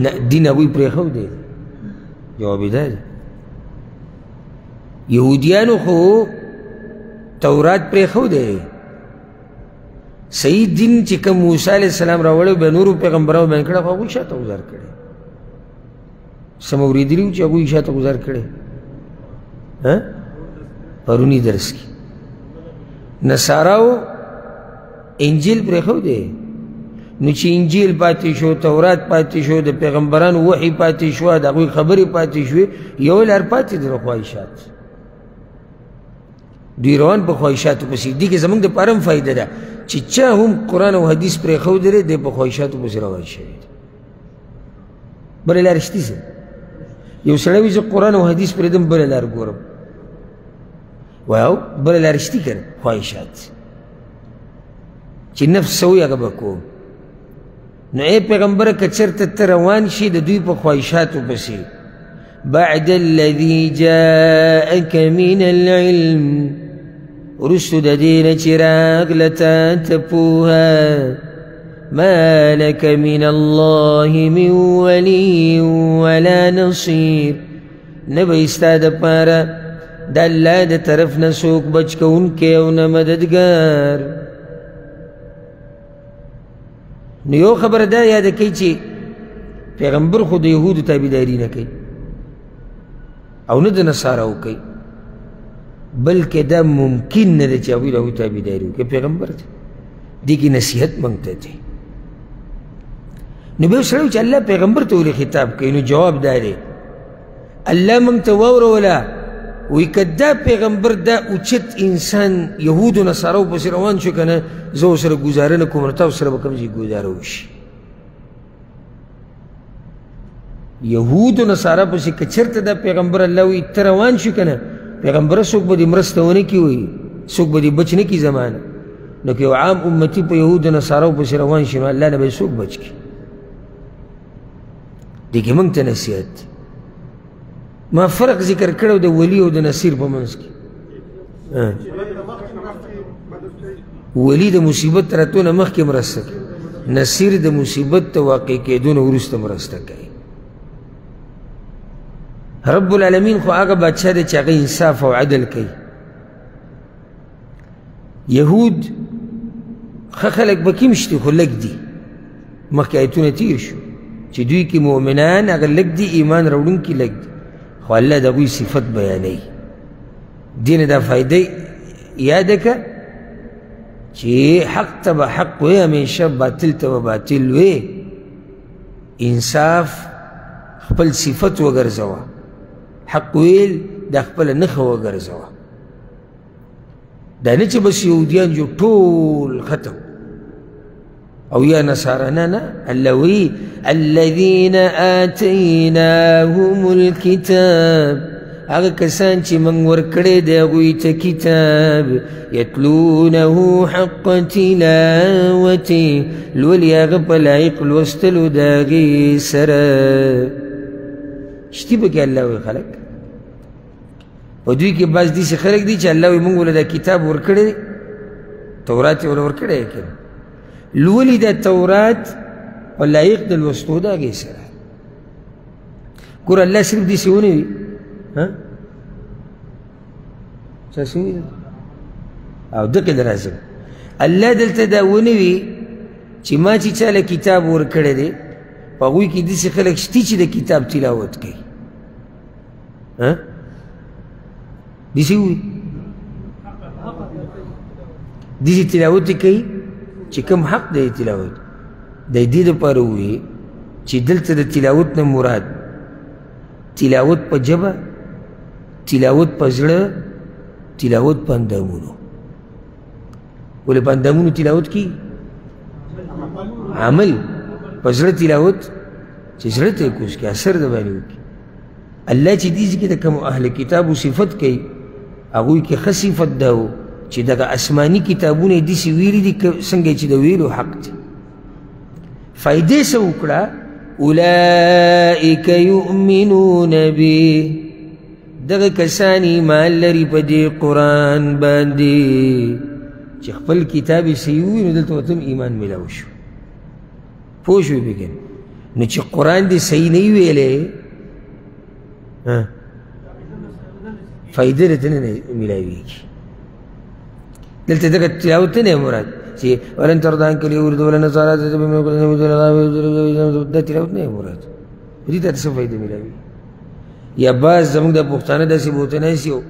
نه دین هغوی پرېښودی؟ جواب یې دا دی، یهودیانو خو تورات پرېښودی، صحیح دین چې کوم موسی علیه السلام راوړی بیا نورو پیغمبرانو بیان کړی، خو هغوی شاته ګوزار کړی. څه مو اورېدلي وو چې هغوی شاته ګوزار کړی؟ پروني درس کې نصاراو انجیل پرېښودی، نو چې انجیل پاتې شو، تورات پاتې شو، د پیغمبرانو وحي پاتې شوه، د هغوی خبرې پاتې شوې، یو لار پاتې ده د خواهشات. دوی روان په خواهشاتو پسې. دې کې زموږ دپاره هم فایده ده چې چا هم قرآن او حدیث پرېښودلی دی په خواهشاتو پسې روان شوی دی. بله لار شته څه؟ یو سړی وایي زه قرآن او حدیث پرېږدم بله لار ګورم، وایو بله لار شته که نه؟ خواهشات چې نفس څه وایي هغه به کوم. نو ای پیغمبره که چېرته ته روان شي د دوی په خواهشاتو پسې، بعد الذي جاءك من العلم، وروستو د دې نه چې راغله تا ته پوهه، ما لك من الله من ولي ولا نصير، نه به ستا دپاره د الله د طرف نه څوک بچ کوونکی او نه مددګار. نو یو خبره دا یاده کوي چې پیغمبر خو د یهودو تابعداري نه کوي او نه د نصاراو کوي، بلکې دا ممکن نه ده چې هغوی د هغوی تابعداري وکړي. پیغمبر دی، دې کې نصیحت موږ ته دی. نو بیا سړی چې الله پیغمبر ته ولې خطاب کوي؟ نو جواب دا دی، الله موږ ته واوروله، وایي که دا پیغمبر دا اوچت انسان یهودو نصاراو پسې روان شو که نه، زه ورسره ګزاره نه کوم، نو تاسو سره به کوم ځای ګزاره وشي. یهودو نصارا پسې که چېرته دا پیغمبر الله وایي ته روان شو که نه، پیغمبره څوک به دې مرسته ونه کړي، وایي څوک به دې بچ نه کړي زمانه. نو که یو عام امتي په یهودو نصاراو پسې روان شي، نو الله نه به یې څوک بچ کړي؟ دې کې موږ ته نصیحت دی. ما فرق ذکر کړی د ولي او د نصیر په منځ کې. ولي د مصیبت راتلو نه مخکې مرسته کوي، نصیر د مصیبت ته واقع کېدو نه وروسته مرسته کوي. رب العالمین خو هغه بادشاه دی چې هغه انصاف او عدل کوي. یهود ښه خلک پکې هم شته خو لږ دي. مخکې آیتونه تېر شو چې دوی کې مؤمنان هغه لږ دي، ایمان راوړونکي لږ دي، خو الله د هغوی صفت بیانوي. دې نه دا فایده یاده کړه چې حق ته به حق وې، همیشه باطل ته به باطل وې. انصاف خپل صفت وګرځوه، حق ویل دا خپله نښه وګرځوه. دا نه چې بس یهودیان جو ټول ختم او یا نصارا، نه نه، الله وایي الذین آتیناهم الکتاب، هغه کسان چې موږ ورکړی دی هغوی ته کتاب، یتلونه حق تلاوته، لولي هغه په لایق لوستلو د هغې سره. شتي پکې الله وایي خلک په دوی کې بعض داسې خلک دي چې الله وایي موږ له دا کتاب ورکړی دی، تورات یې وله ورکړی دی که نه، لولي دا تورات په لایق د لوستو د هغې سره. ګوره الله صرف داسې ونه وي، چا څه وویل او دقې له راځم، الله دلته دا ونه وي چې ما چې چا له کتاب ورکړی دی په هغوی کې داسې خلک شته چې د کتاب تلاوت کوي. داسې ووایي، داسې تلاوت کوي چې کوم حق دی تلاوت د دې دپاره ووایي چې دلته د تلاوت نه مراد تلاوت په ژبه، تلاوت په زړه، تلاوت په اندامونو. ولې په اندامونو تلاوت کیږي؟ عمل په زړه تلاوت چې زړه ته یې کوز کړي، اثر د باندې وکړي. الله چې دې ځای کې د کومو اهل کتابو صفت کوي، هغوی کې ښه صفت دا و چې دغه آسماني کتابونه یې داسې ویلي دي څنګه چې د ویلو حق دی. فایدې څه وکړه؟ اولئک یؤمنون به، دغه کسان ایمان لري په دې قرآن باندې چې خپل کتاب یې صحیح ووي، نو دلته ورته هم ایمان میلاو شو. پوه شوې پې که نه؟ نو چې قرآن دې صحیح نه وي ویلی، فایده درته نه میلاویږي. دلته دغه تلاوت نه مراد چې ولن ترضى عنك اليهود ولا النصارى دا تلاوت نه مراد، دې ته څه فایده میلاوي؟ یا بعض زموږ د پښتانه داسې بوته ناست یو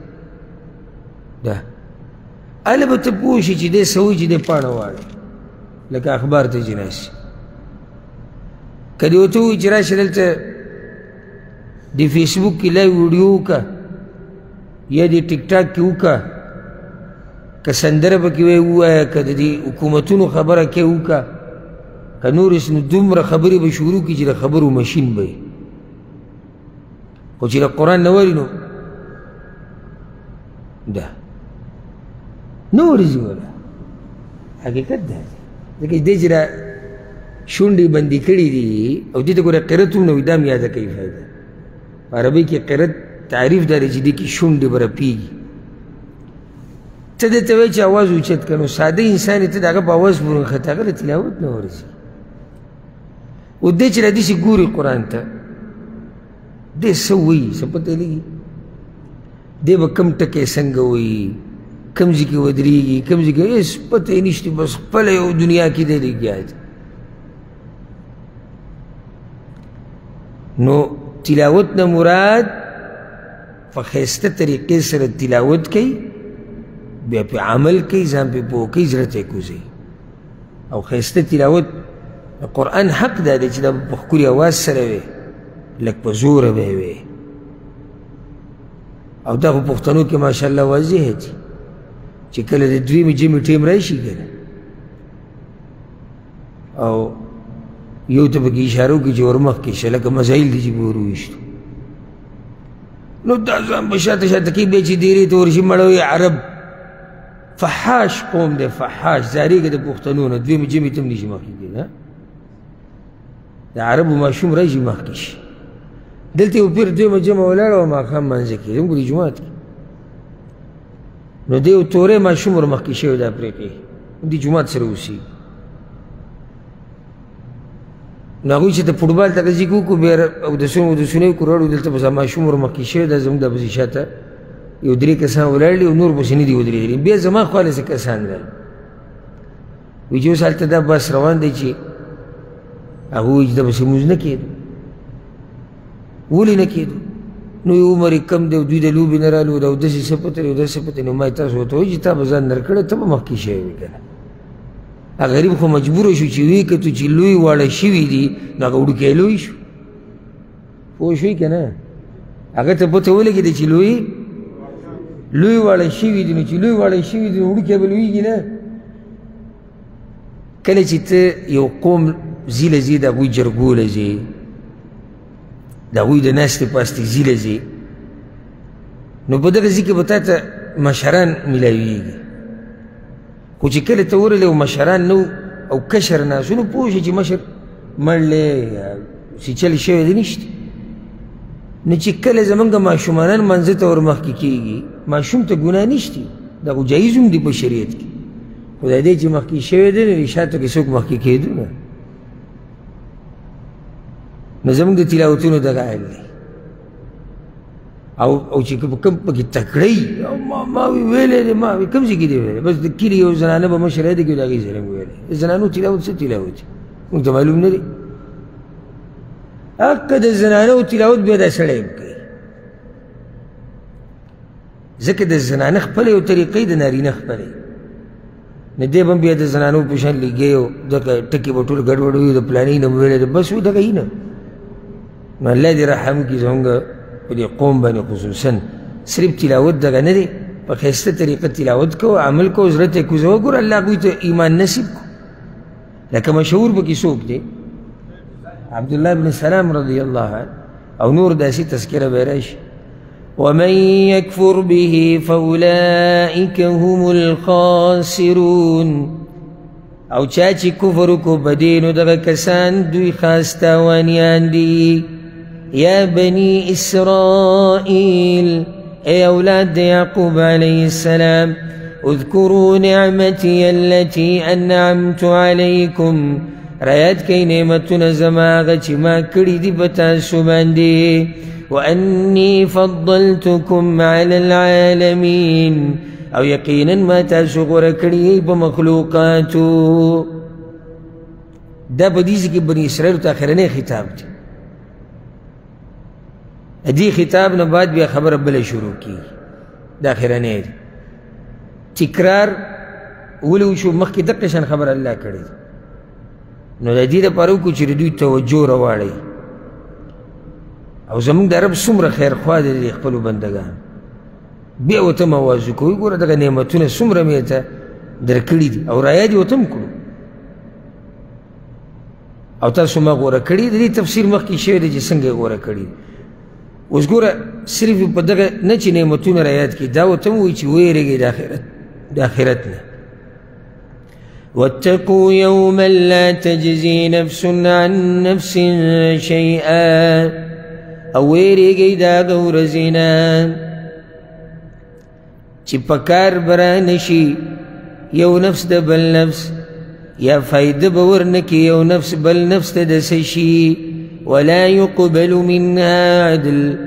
ده، هله به ته پوه شي چې دی څه وایي چې دی پاڼه واړوي لکه اخبار ته چې ناست. که دې ورته ووایي چې راشه دلته د فیسبوک کې لایو ویډیو وکړه یا د ټیک ټاک کې وکړه، که سندره پکې وایي ووایه، که د دې حکومتونو خبره کې وکړه، که نور نو دومره خبرې به شروع کړي چې د خبرو مشین به وي. خو چې د قرآن نه وري نو ده نه ورځي ولا. حقیقت دا دی، ځکه چې دی چې دا شونډې بندې کړې دي او دې ته ګوره قرت هم نه وي، دا هم یاده کوي فایده. په عربۍ کې قرت تعریف دا دی چې دې کې شونډې به رپېږي. ته دې ته وایي چې اواز اوچت کړه، نو ساده انسان یې ته د هغه په اواز پورې نښته، هغه له تلاوت نه ورځي. او دی چې را داسې ګوري قرآن ته، دی څه وایي څه پته لګي، دی به کوم ټکی څنګه وایي، کوم ځای کې ودرېږي، کوم ځای کې هېڅ پته یې نشته، بس خپله یو دنیا کې دی لګیا دی. نو تلاوت نه مراد په ښایسته طریقې سره تلاوت کوي، بیا پې عمل کوي، ځان پې پوه کوي، زړه ته یې کوزوي. او ښایسته تلاوت د قرآن حق دا دی چې دا په ښکلي اواز سره وي، لږ په زوره به یې وي. او دا خو پښتنو کې ماشاءالله واضح دي چې کله د دویمې جمعې ټیم راشي که نه، او یو ته پکې اشاره وکړي چې ورمخکې شه، لکه مزایل دي چې پرې وروویشتو، نو دا ځان به شاته شاته کوي، بیا چې دیرې ته ورشي مړه وایي عرب فحاش قوم دی، فحاش ځارېږي د پښتنو نه، دویمې جمعې ته هم نشي مخکې کېدی. د عربو ماشوم راشي مخکې شي. دلته یو پیر دویمه جمع ولاړه وه، ماښام مانځه کې زموږ د جومات کې، نو دی یو توری ماشوم ور مخکې شوی د افریقې د جومات سره اوسېږي. نو هغوی چې د فوټبال دغه ځای کې وکړو، بیا اودسونه یې وکړو، راوړو دلته بس ماشوم ور مخکې شوی دا زموږ د پسې شاته یو درې کسان ولاړ دي او نور پسې نه دي ودرېدلي. بیا زما خوا له څه کسان راغلل، وایي چې اوس هلته دا بس روان دی چې هغوی وایي چې دا پسې مونځ نه کېدو. ولې نه کېدو؟ نو یو عمر یې کم دی او دوی د لوبې نه رالو، دا اودس یې څه پته دی، اودس څه پته دی. نو ما یې تاسو ورته وایي چې تا به ځان درکړی، ته به مخکې شوی وې که نه. هغه غریب خو مجبور شو چې ویې کتو چې لوی واړه شوي دي، نو هغه وړوکی لوی شو. پوه شوې که نه؟ هغه ته پته ولګېده چې لوی لوی واړه شوي دي، نو چې لوی واړه شوي دي نو وړوکی به لویږي نه. کله چې ته یو قوم ځي له ځې، د هغوی جرګو له ځې، د هغوی د ناستې پاستې ځي له ځې، نو په دغه ځای کې به تا ته مشران میلاویږي. خو چې کله ته ورغلې او مشران نه او کشر ناست نو پوه شې چې مشر مړ دی، څه چل شوی دی نشته. نو چې کله زمونږ ماشومانان منځه ته ورمخکې کېږي، ماشوم ته ګناه نشته، دا خو جایز هم دی په شریعت کې، خو دا دی چې مخکې شوی دی نو شاته کې څوک مخکې کېدو نه. نو زمونږ د تلاوتونو دغه حال دی. او چې کوم پکې تکړه وي، ما ویلی دی، ما کوم ځای کې دی ویلی، بس د کلي یو زنانه به مشره دی کې د هغې سره مې ویلی. د زنانو تلاوت څه تلاوت دی موږ ته معلوم نه دی. حق د زنانو تلاوت بیا دا سړی هم کوي، ځکه د زنانه خپله یو طریقې د نارینه خپله. نو دی به هم بیا د زنانو په شان لګی او دغه ټکي به ټول ګډوډ وي، د پلاني نه مو ویلی دی، بس وي دغه یې نه. نو الله دې رحم وکړي زموږ په دې قوم باندې، خصوصا صرف تلاوت دغه نه دی، په ښایسته طریقه تلاوت کوه، عمل کوه، زړه ته یې کوزه وګوره، الله هغوی ته ایمان نصیب کړو. لکه مشهور پکې څوک دی؟ عبدالله بن سلام رضی الله عنه او نور داسې تذکره به راشي. ومن يكفر به فأولئك هم الخاسرون. او چا چې کفر وکړو په دې نو دغه کسان دوی خاص تاوانیان دي. یا بني اسرائیل، ای اولاد د یعقوب علیه السلام، اذکروا نعمتي التي انعمت علیکم، رایاد کړئ نعمتونه زما هغه چې ما کړي دي په تاسو باندې. وأني فضلتكم على العالمين، او یقینا ما تاسو غوره کړي په مخلوقاتو. دا په دې ځای کې بني اسرائیلو ته اخرنی خطاب دی. دې خطاب نه بعد بیا خبره بله شروع کیږي. دا اخرنی دی. تکرار ولې وشو؟ مخکې دقه شان خبره الله کړې ده، نو د دې لپاره وکړو چې د دوی توجه راواړوي. او زموږ د رب څومره خیرخواه دی د خپلو بندګانو، بیا ورته مواز وکړو، وګوره دغه نعمتونه څومره مې ته درکړي دي او رایاد یې ورته هم کړو، او تاسو ما غوره کړي. د دې تفسیر مخکې شوی دی چې څنګه یې غوره کړي. اوس ګوره صرف په دغه نه چې نعمتونه رایاد کړي، دا ورته هم وایي چې ویرېږئ د آخرت نه. واتقوا يوما لا تجزي نفس عن نفس شيئا، او ویرېږئ د هغه ورځې نه چې په کار به رانه شي یو نفس د بل نفس، یا فایده به ورنه کړي یو نفس بل نفس ته د څه شي. ولا يقبل منها عدل،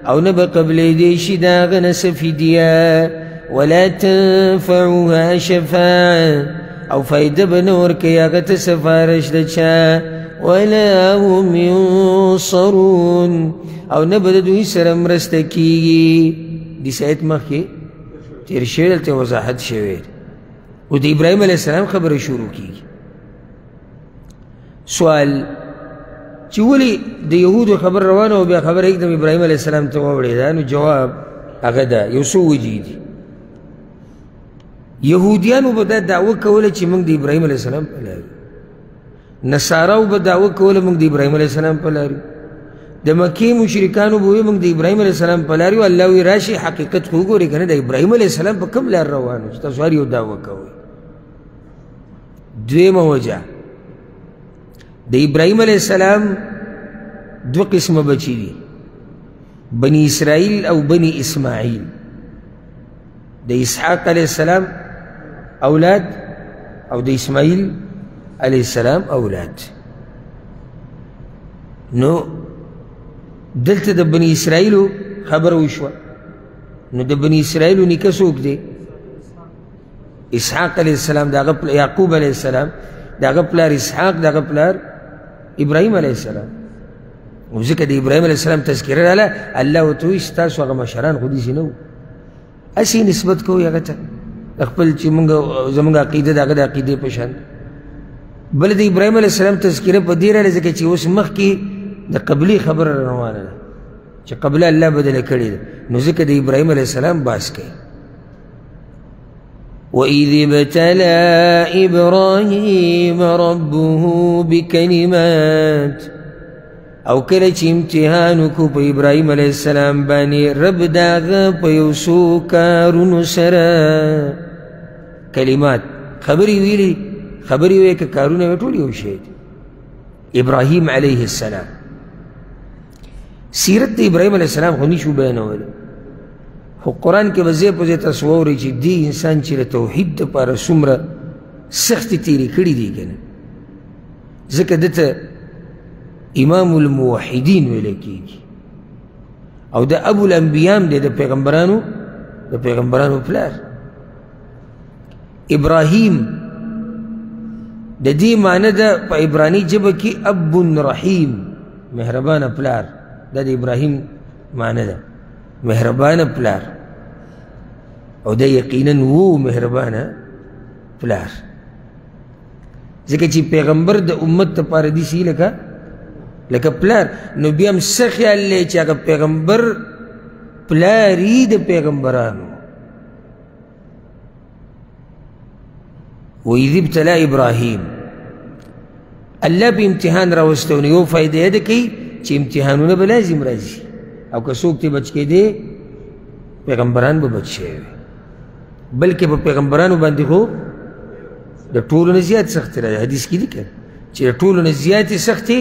او نه به قبلېدی شي د هغه نه څه فدیه. ولا تنفعها شفاعة، او فایده به نه ورکوي هغه ته سفارش د چا. ولا هم ينصرون، او نه به د دوی سره مرسته کیږي. دې آیت مخکې تېر شوی، دلته وضاحت شوی دی. او د ابراهیم علیه السلام خبره شروع کیږي. سوال چې ولې د یهودو خبر روانه او بیا خبره یکدم ابراهیم علیه السلام ته واوړېده؟ نو جواب هغه ده، یو څو وجې دي. یهودیانو به دا دعوه کوله چې موږ د ابراهیم علیه السلام په لار یو، نصاراو به دعوه کوله موږ د ابراهیم علیه السلام په لار یو، د مکې مشرکانو به وایي موږ د ابراهیم علیه السلام په لار یو. الله وایي راشئ حقیقت خو وګورئ که نه د ابراهیم علیه السلام په کوم لار روان یو چې تاسو هر یو دعوه کوئ. دویمه وجه، د ابراهیم علیه السلام دوه قسمه بچي دي، بني اسرائیل او بني اسماعیل. د اسحاق علیه السلام اولاد او د اسماعیل علیه السلام اولاد. نو دلته د بني اسرائیلو خبره وشوه. نو د بني اسرائیلو نیکه څوک دی؟ اسحاق علیه السلام، د هغه یعقوب علیه السلام، د هغه پلار اسحاق، د هغه پلار ابراهیم علیه السلام. نو ځکه د ابراهیم علیه السلام تذکره راله، الله ورته وایي ستاسو هغه مشران خو داسې نه وو، هسې نسبت کوئ هغه ته خپل چې موږ زموږ عقیده د هغه د عقیدې په شان. بله د ابراهیم علیه السلام تذکره په دې راله ځکه چې اوس مخکې د قبلې خبره روانه ده چې قبله الله بدله کړې ده، نو ځکه د ابراهیم علیه السلام بحث کوي. وإذ ابتلى إبراهيم ربه بكلمات، او کله چې امتحان وکړو په ابراهیم علیه السلام باندې رب د هغه په یو څو کارونو سره. کلمات خبرې ویلي، خبرې ویې که کارونه ویې ټول یو شی دی. ابراهیم علیه السلام سیرت د ابراهیم علیه السلام خو نشو بیانولی، خو قرآن کې به ځای په ځای تاسو واورئ چې دې انسان چې د توحید دپاره څومره سختې تېرې کړي دي که نه، ځکه ده ته امام الموحدین ویلی کېږي او د ابو الانبیا هم دی، د پیغمبرانو پلار. ابراهیم د دې معنی ده په عبراني ژبه کې اب رحیم، مهربانه پلار. دا د ابراهیم معنی ده، مهربانه پلار، او دا یقینا وو مهربانه پلار، ځکه چې پیغمبر د امت دپاره داسې لکه پلار. نو بیا هم څه خیال دی چې هغه پیغمبر پلاري د پیغمبرانو. وإذ ابتلى إبراهيم، الله په امتحان راوستو، نو یو فایده یې ده کوي چې امتحانونه به لازم راځي، او که څوک ترې بچ کېدی پیغمبران به بچ شوي وي، بلکې په پیغمبرانو باندې خو د ټولو نه زیات سختې راځي. حدیث کې دي که چې د ټولو نه زیاتې سختې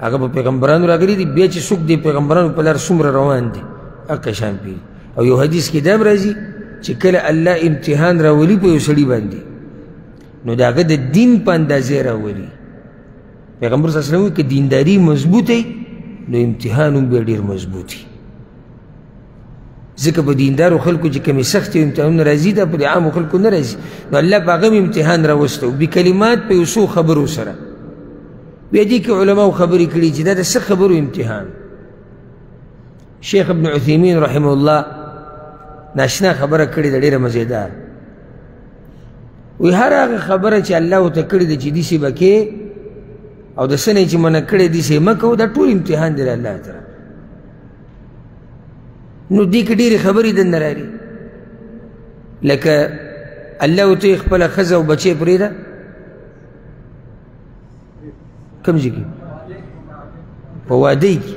هغه په پیغمبرانو راغلي دي. بیا چې څوک د پیغمبرانو په لار څومره روان دي هغه شان پېږي. او یو حدیث کې دا هم راځي چې کله الله امتحان راولي په یو سړي باندې، نو د هغه د دین په اندازې راولي. پیغمبر صلی الله علیه وسلم وایي که دینداري مضبوطه نو امتحان هم بیا ډېر مضبوط وي. ځکه په دیندارو خلکو چې کومې سختې امتحانونه راځي دا په عامو خلکو نه راځي. نو الله په هغه هم امتحان راوستی بکلمات په یو څو خبرو سره. بیا دې کې علماو خبرې کړي چې دا د څه خبرو امتحان. شیخ ابن عثیمین رحمه الله ناشنا خبره کړې ده ډېره مزېدار. وایي هر هغه خبره چې الله ورته کړې ده چې داسې به کې او د څه نه چې منع کړی داسې مه کوه، دا ټول امتحان دی له الله طرف. نو دې کې ډېرې خبرې دننه راغلي، لکه الله ورته یې خپله ښځه او بچی پرېږده، کوم ځای کې؟ په وادۍ کې،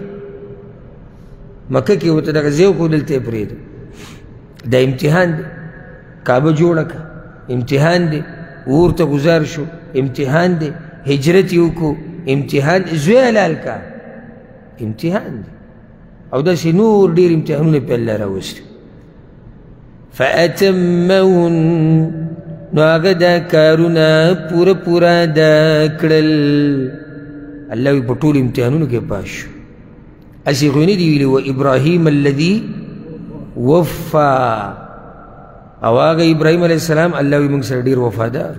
مکه کې ورته دغه ځای وښود، دلته یې پرېږده. دا امتحان دی. کعبه جوړه کړه، امتحان دی. اور ته ګزار شو، امتحان دی. هجرت یې وکړو، امتحان. زوی حلال کړه، امتحان دی. او داسې نور ډېر امتحانونه پې الله راوستي. فأتمهن، نو هغه دا کارونه پوره پوره ادا کړل. الله وایي په ټولو امتحانونو کې پاس شو. هسې خو یې نه دي ویلي و ابراهیم الذي وفا، او هغه ابراهیم علیه السلام الله وایي موږ سره ډېر وفادار،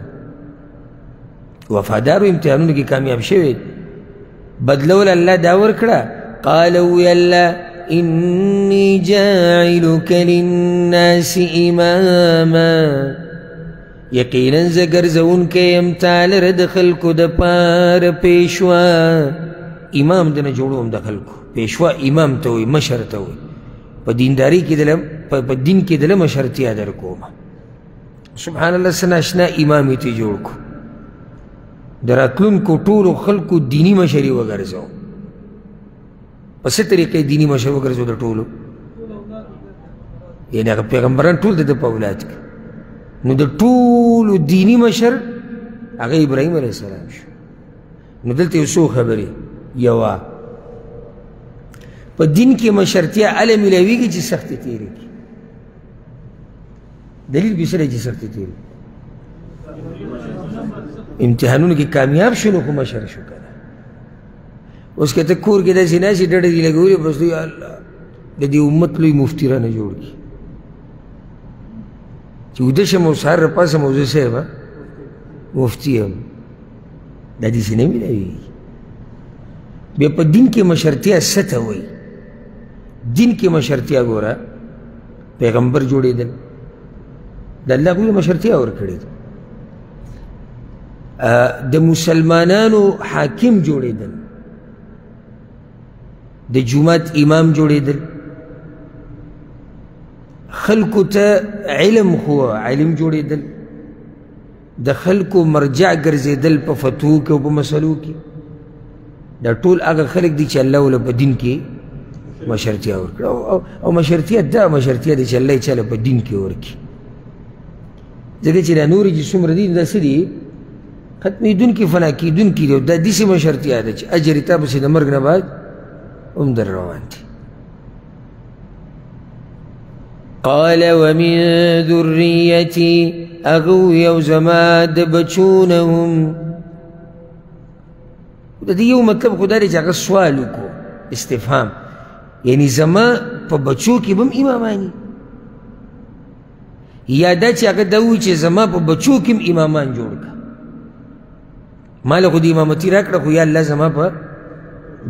وفادارو امتحانونو کې کامیاب شوی. بدلول الله دا ورکړه، قالوا یا الله إني جاعلك للناس إماما، یقینا زه ګرځوونکی یم تا لره د خلکو دپاره پیشوا. امام دنه جوړوم د خلکو، پیشوا امام ته وایي، مشر ته وایي. په دیندارۍ کې دله، په دین کې دله مشرتیا درکوم. سبحان الله، څه ناشنا امام یې ترې جوړ کړو. د راتلونکو ټولو خلکو دیني مشري وګرځوم. په څه طریقې دیني مشر وګرځو د ټولو؟ یعنې هغه پیغمبران ټول د ده په اولاد کې، نو د ټولو دیني مشر هغه ابراهیم علیه السلام شو. نو دلته یو څو خبرې. یوه، په دین کې مشرتیا هله میلاویږي چې سختې تېرې کړي. دلیل پې څه دی چې سختې تېرې؟ امتحانونو کې کامیاب شو نو خو مشر شو که نه. اوس که ته کور کې داسې ناست یې، ډډه دې لګولې، بس دوی الله د دې امت لوی مفتي رانه جوړ کړي چې ویده شم او سهار راپاڅم او زه څه یم، مفتي یم. دا داسې نه میلاویږي. بیا په دین کې مشرتیا څه ته وایي؟ دین کې مشرتیا ګوره، پیغمبر جوړېدل د الله خو یې مشرتیا ورکړې ده. د مسلمانانو حاکم جوړېدل، د جومات امام جوړېدل، خلکو ته علم خو علم جوړېدل، د خلکو مرجع ګرځېدل په فتو کې او په مسلو کې. دا ټول هغه خلک دي چې الله وله په دین کې مشرتیا ورکړه. او مشرتیا دا مشرتیا ده چې الله یې چاله په دین کې ورکړي. ځکه چې دا نورې چې څومره دي دا څه دي؟ ختمېدونکي فنا کېدونکي دي. دا داسې مشرتیا ده چې اجر یې تا پسې د مرګ نه بعد هم در روان دي. قال ومن ذریتي، هغه یو زما د بچو نه هم. د دې یو مطلب خو دا دی چې هغه سوال وکړو، استفهام، یعنی زما په بچو کې به هم امامان، یا دا چې هغه دا ووایي چې زما په بچو کې هم امامان جوړ کړه. ما له خو د امامتي راکړه، خو یا الله زما په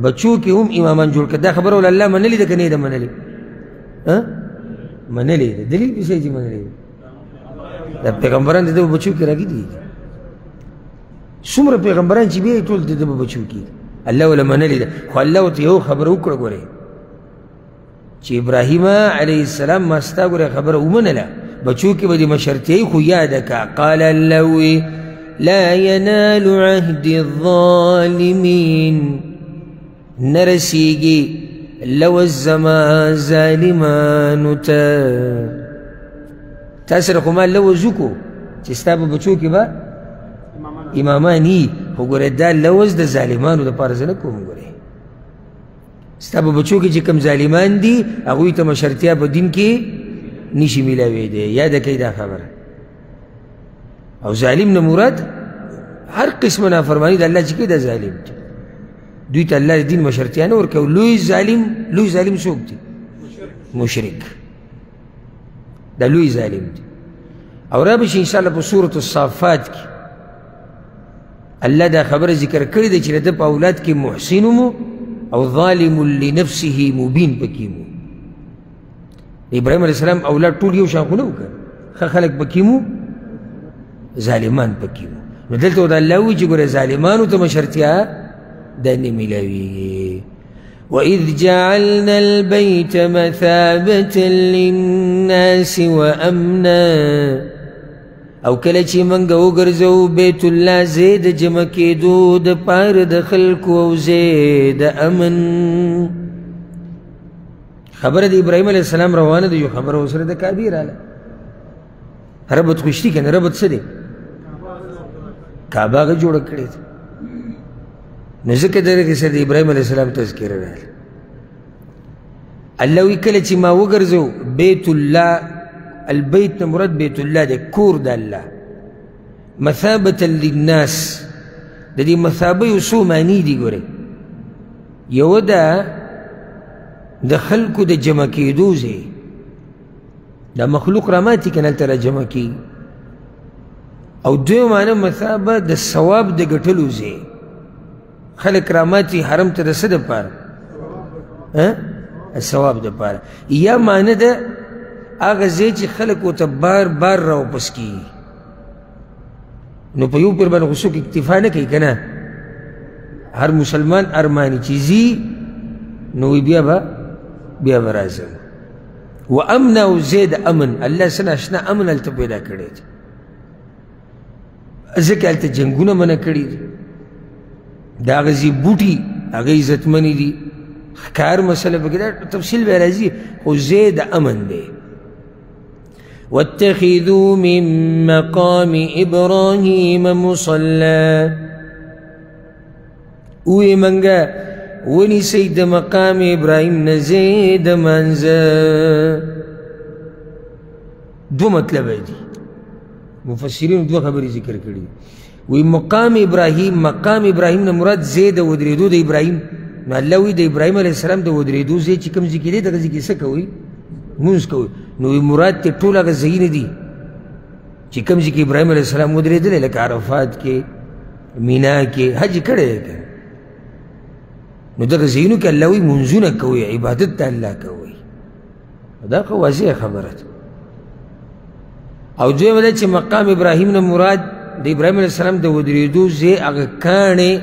بچو کې هم امامان جوړ کړه. دا خبره ول الله منلې ده که نه ده منلې؟ منلې ده. دلیل پې څه چې منلې ده؟ دا پیغمبران د ده په بچو کې راغلي دي. څومره پیغمبران چې بیا ټول د ده په بچو کې دي، الله وله منلې ده. خو الله ورته یو خبره وکړه، ګورې چې ابراهیم علیه السلام ما ستا ګورې خبره ومنله، بچو کې به دې مشرتیایي، خو یاده کړه. قال الله وی لا ينال عهد الظالمین، نه رسېږي لوز زما ظالمانو ته. تا سره خو ما لوز وکړو چې ستا په بچو کې به امامان یي، خو ګورې دا لوز د ظالمانو دپاره زه نه کوم. ګورې ستا په بچو کې چې کوم ظالمان دي هغوی ته مشرتیا په دین کې نشي میلاوېدی. یاده کړئ دا خبره. او ظالم نه مراد هر قسم نافرماني د الله چې کوي دا ظالم دی. دوی ته الله د دین مشرتیا نه ورکوي. لوی ظالم، لوی ظالم څوک دی؟ مشرک، دا لوی ظالم دی. او را به شي انشاءالله په سورة الصافات کې الله دا خبره ذکر کړې ده چې د ده په اولاد کې محسن مو او ظالم لنفسه مبین پکې مو. د ابراهیم علیه السلام اولاد ټول یو شان خو نه وو که ښه خلک پکې مو، ظالمان پکې مو. نو دلته ورته الله وایي چې ګوره ظالمانو ته مشرتیا دا نه میلاویږي. وإذ جعلنا البيت مثابة للناس وأمنا. او کله چې موږ وګرځوو بیت الله ځای د جمع کېدو دپاره د خلکو او ځای د امن. خبره د ابراهیم علیه السلام روانه ده، یو خبره ورسره د کعبې راله. ربط خو شتي که نه؟ ربط څه دی؟ کعبه هغه جوړه کړې ده. نو ځکه دغې سره د ابراهیم علیه السلام تذکره راغله. الله وایي کله چې ما وګرځو بیت الله، البیت نه مراد بیت الله دی، کور د الله، مثابة للناس. د دې مثابه یو څو معنی دي. ګورئ، یوه ده د خلکو د جمع کېدو ځای، دا مخلوق راماتي که نه هلته را جمع کېږي. او دویمه معنی مثابه د ثواب د ګټلو ځای، خلک راماتي حرم ته د څه دپاره؟ ثواب دپاره. یا معنی ده هغه ځای چې خلک ورته بار بار راوپس کېږي. نو په یو پیر باندې خو څوک اکتفا نه کوي که نه، هر مسلمان ارماني چې ځي نو وایي بیا به راځم. و امن او ځای د امن، الله څه ناشنا امن هلته پیدا کړی دی، ځکه هلته جنګونه منع کړي دي. د هغه ځای بوټي هغه عزتمنې دي، ښکار مسله پکې ده، تفصیل به راځي، خو ځای د امن دی. واتخذوا من مقام إبراهيم مصلى. وی منګه ونیسئ د مقام ابراهیم نه ځای د مانځه. دوه مطلبه دي، مفسرینو دوه خبرې ذکر کړي. وی مقام ابراهیم، مقام ابراهیم نه مراد ځای د ودرېدو د ابراهیم. نو الله وایي د ابراهیم علیه السلام د ودرېدو ځای چې کوم ځای کې دی دغه ځای کې څه کوئ؟ لمونځ کوئ. نو وایي مراد ترې ټول هغه ځایونه دي چې کوم ځای کې ابراهیم علیه السلام ودرېدلی، لکه عرفات کې، مینا کې، حج یې کړی دی که. نو دغه ځایونو کې الله وایي لمونځونه کوئ، عبادت د الله کوئ. دا خو واضح خبره ده. او دویمه ده چې مقام ابراهیم نه مراد د ابراهیم علیه السلام د ودرېدو ځای هغه کاڼی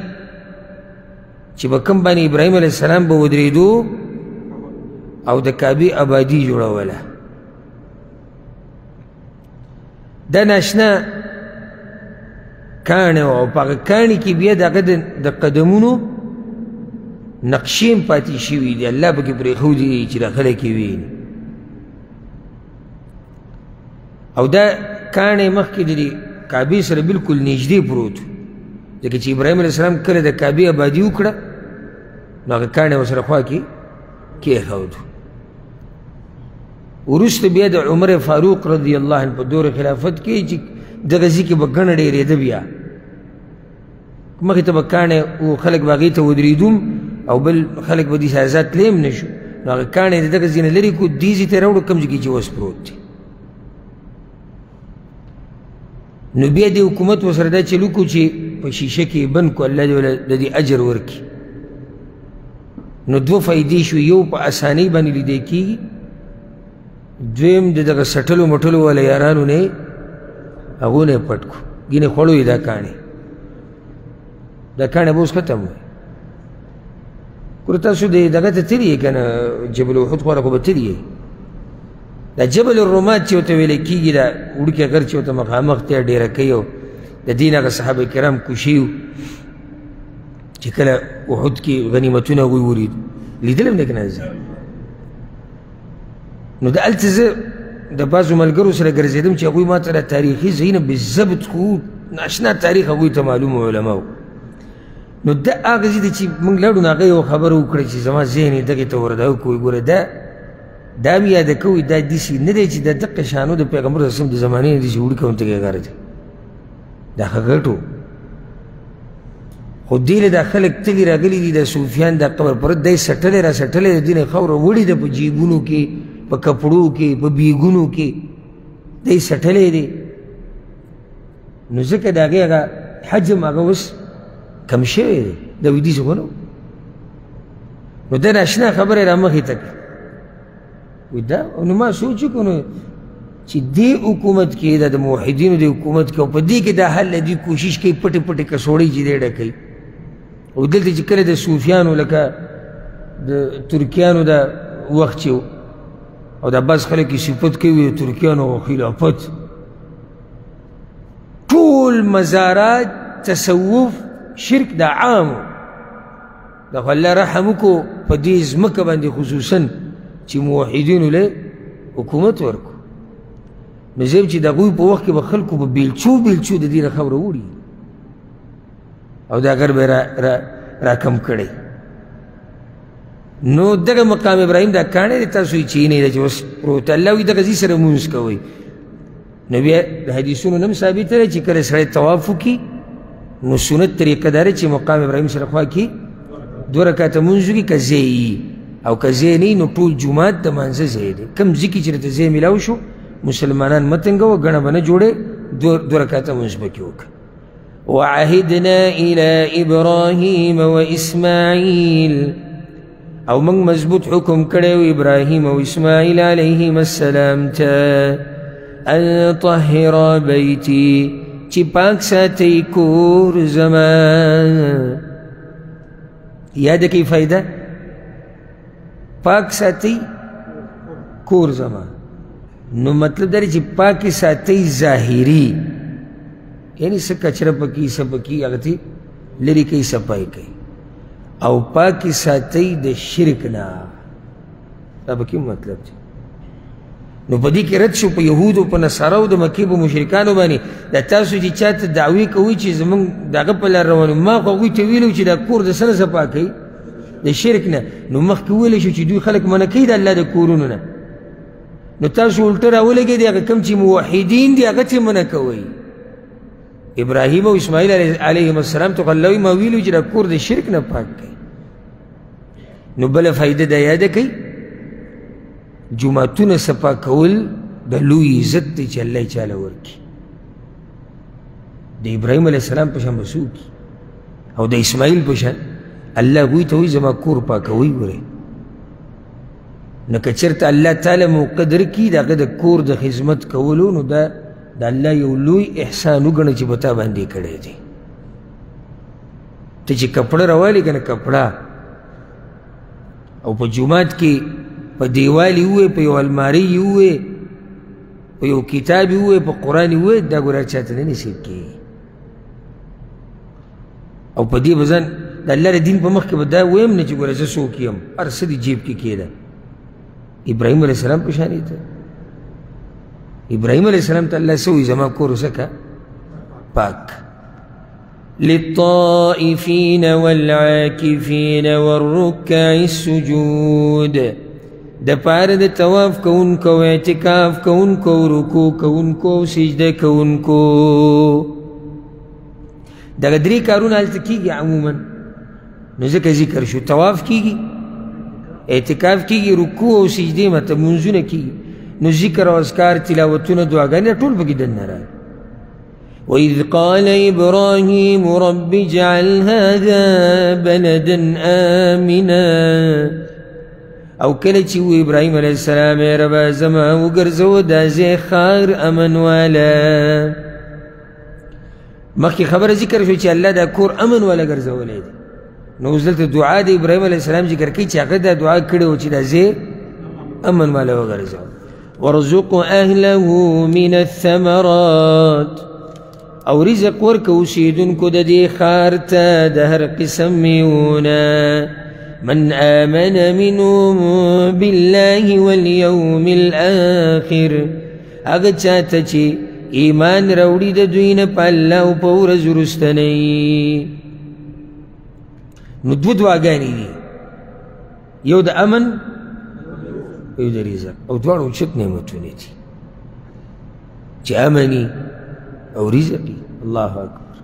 چې په کوم باندې ابراهیم علیه السلام به ودرېدو او د کعبې آبادي جوړوله. دا ناشنا کاڼی وه، او په هغه کاڼي کې بیا د هغه د قدمونو نقشې هم پاتې شوي دي، الله پکې پرېښودي دي چې دا خلک یې ویني. او دا کاڼی مخکې د دې کعبې سره بالکل نږدې پروت و، ځکه چې ابراهیم علیه السلام کله د کعبې آبادي وکړه نو هغه کاڼی ورسره خوا کې کېښود. وروسته بیا د عمر فاروق رضی الله عنه په دور خلافت کې چې دغه ځای کې به ګڼه ډېرېده، بیا مخې ته به کاڼی و، خلک به هغې ته ودرېدوم او بل خلک به داسې ازاد تللی هم نه شو. نو هغه کاڼی د دغه ځای نه لرې کړو، دې ځای ته یې راوړو کوم ځای کې چې اوس پروت دی. نو بیا دې حکومت ورسره دا چل وکړو چې په شیشه کې یې بند کړو، الله دې ورله د دې اجر ورکړي. نو دوه فایدې شو، یو په اسانۍ باندې لیدی کېږي، دویم د دغه سټلو مټلو والا یارانو نه یې هغو نه یې پټ کړو، ګینې خوړو یې دا کاڼی، دا کاڼی به اوس ختم وي. ګوره تاسو د دغه ته تللي یئ که نه، جبل احد خواله خو به تللي یئ. دا جبل الرماد چې ورته ویلی کېږي، دا وړوکی غر چې ورته مخامخ دی، ډېره کوي، او د دین هغه صحابه کرام کوشي وو چې کله احد کې غنیمتونه هغوی ولید، لیدلی هم دی که نه ځای؟ نو د هلته زه د بعضو ملګرو سره ګرځېدم چې هغوی ما ته دا تاریخي ځایونه بالضبط خو ناشنا تاریخ هغوی ته معلوم علما وو. نو دا هغه ځای دی چې موږ لاړو، نو هغه یوه خبره وکړه چې زما ذهن یې دغې ته وردا وکړو. ګوره دا هم یاده کوئ، دا داسې نه دی چې د دقه شانو د پیغمبر صلی الله علیه وسلم د زمانې نه داسې وړوکی غونتګی غر دی، دا ښه غټ و. خو دې له دا خلک تلي راغلي دي، دا صوفیان دا قبر پرست دی څټلی را څټلی د دې نه خاوره وړې ده په جیبونو کې، په کپړو کې، په بیګونو کې دی څټلی دی. نو ځکه د هغې هغه حجم هغه اوس کم شوی دی، دا وایي داسې خو نه. نو دا ناشنا خبره یې رامخې ته کړه. وایي دا نو ما سوچ وکړو نو چې دې حکومت کې، دا د موحدینو د حکومت کې، او په دې کې دا حل له دوی کوشش کوي پټې پټې کڅوړې چې دی ډکوي. او دلته چې کله د صوفیانو لکه د ترکیانو د وخت چې او دا بعض خلک یې صفت کوي د ترکیانو خلافت، ټول مزارات تصوف شرک دا عام و. دا خو الله رحم وکړو په دې ځمکه باندې خصوصا چې موحدینو له حکومت ورکړو. نو زه چې د هغوی په وخت کې به خلکو به بیلچو بیلچو د دې نه خاوره وړي او دا غر به یې راکم کړی. نو دغه مقام ابراهیم دا کاڼی دی تاسو یې چې نه دی چې اوس پروت، الله وایي دغه ځای سره لمونځ کوئ. نو بیا د حدیثونو نه هم ثابته ده چې کله سړی طواف وکړي نو سنت طریقه دا ده چې مقام ابراهیم سره خوا کې دوه رکعته لمونځ وکړي که ځای یي، او که ځای نه نو ټول جومات د مانځه ځای دی. کوم ځای کې چې راته ځای میلاو شو مسلمانان مه تنګوه، ګڼه به نه جوړې، دوه رکعته لمونځ پکې وکړه. وعهدنا إلى إبراهيم وإسماعيل، او موږ مضبوط حکم کړی و ابراهیم او اسماعیل علیهم السلام ته، ان طهرا بیتی، چې پاک ساتئ کور زما. یاده کوي فایده، پاک ساتئ کور زما. نو مطلب دا دی چې پاک ساتئ ظاهري، یعنی څه کچره پکې څه پکې هغه ترې لرې کوي، صفایي کوي، او پاکې ساتئ د شرک نه، دا پکې مطلب دی. نو په دې کې رد شو په یهودو په نصاراو د مکې په مشرکانو باندې، دا تاسو چې چا ته دعوې کوئ چې زموږ د هغه په لار روان یو، ما خو هغوی ته ویلي چې دا کور د څه نه صفا کوي؟ د شرک نه. نو مخکې ویلی شو چې دوی خلک منع کوي د الله د کورونو نه، نو تاسو الټه راولګېدئ، هغه کوم چې موحدین دي هغه ترې منع کوئ. ابراهیم او اسماعیل علیهم السلام ته خو الله وایي ما ویلي چې دا کور د شرک نه پاک کوي. نو بله فایده دا یاده کوي، جوماتونه صفا کول د لوی عزت دی چې الله یې چاله ورکړي. د ابراهیم علیه السلام په شان به څه وکړي او د اسماعیل په شان الله هغوی ته وایي زما کور پاکوئ ګورئ. نو که چېرته الله تعالی موقع درکړي د هغه د کور د خدمت کولو، نو دا د الله یو لوی احسان وګڼه چې په تا باندې کړی دی. ته چې کپړه راوالې که نه کپړه، او په جومات کې په دیوال یې ووایې، په یو المارۍ یې ووایې، په یو کتاب یې ووایې، په قرآن یې ووایې، دا ګوره چاته نه نصیب کېږي. او په دې به ځان د الله د دین په مخ کې به دا وایم نه چې ګوره زه څوک یم، هر څه دې جیب کې کېده. ابراهیم علیه السلام په شان یې ته ابراهیم علیه السلام ته الله څه وایي؟ زما کور څه که پاک. للطائفين والعاكفين والركع السجود، د پاره د طواف کوونکو، اعتکاف کوونکو، رکوع کوونکو، سجده کوونکو. دغه درې کارونه هلته کېږي عموما. نو ځکه ذکر شو، طواف کېږي، اعتکاف کېږي، رکوع او سجدې مطلب لمونځونه کېږي. نو ذکر او اذکار، تلاوتونه، دعاګانې ټول پکې دننه راغلي. وإذ قال إبراهيم رب اجعل هذا بلدا آمنا، او کله چې و ابراهیم علیه السلام ای ربه زما وګرځوه دا ځای ښار امن والا. مخکې خبره ذکر شو چې الله دا کور امن والا ګرځولی دی. نو اوس دلته دعا د ابراهیم علیه السلام ذکر کوي چې هغه دا دعا کړې وه چې دا ځای امن والا وګرځوه. وارزق اهله من الثمرات، او رزق ورکه اوسېدونکو د دې ښار ته د هر قسم میوونه، من آمن منهم بالله واليوم الآخر، هغه چاته چې ایمان راوړي د دوی نه په الله او په ورځ وروستنۍ. نو دوه دعاګانې دي، یو د امن یو د رزق، او دواړه اوچت نعمتونه دي چې امني او رزقي. الله اکبر.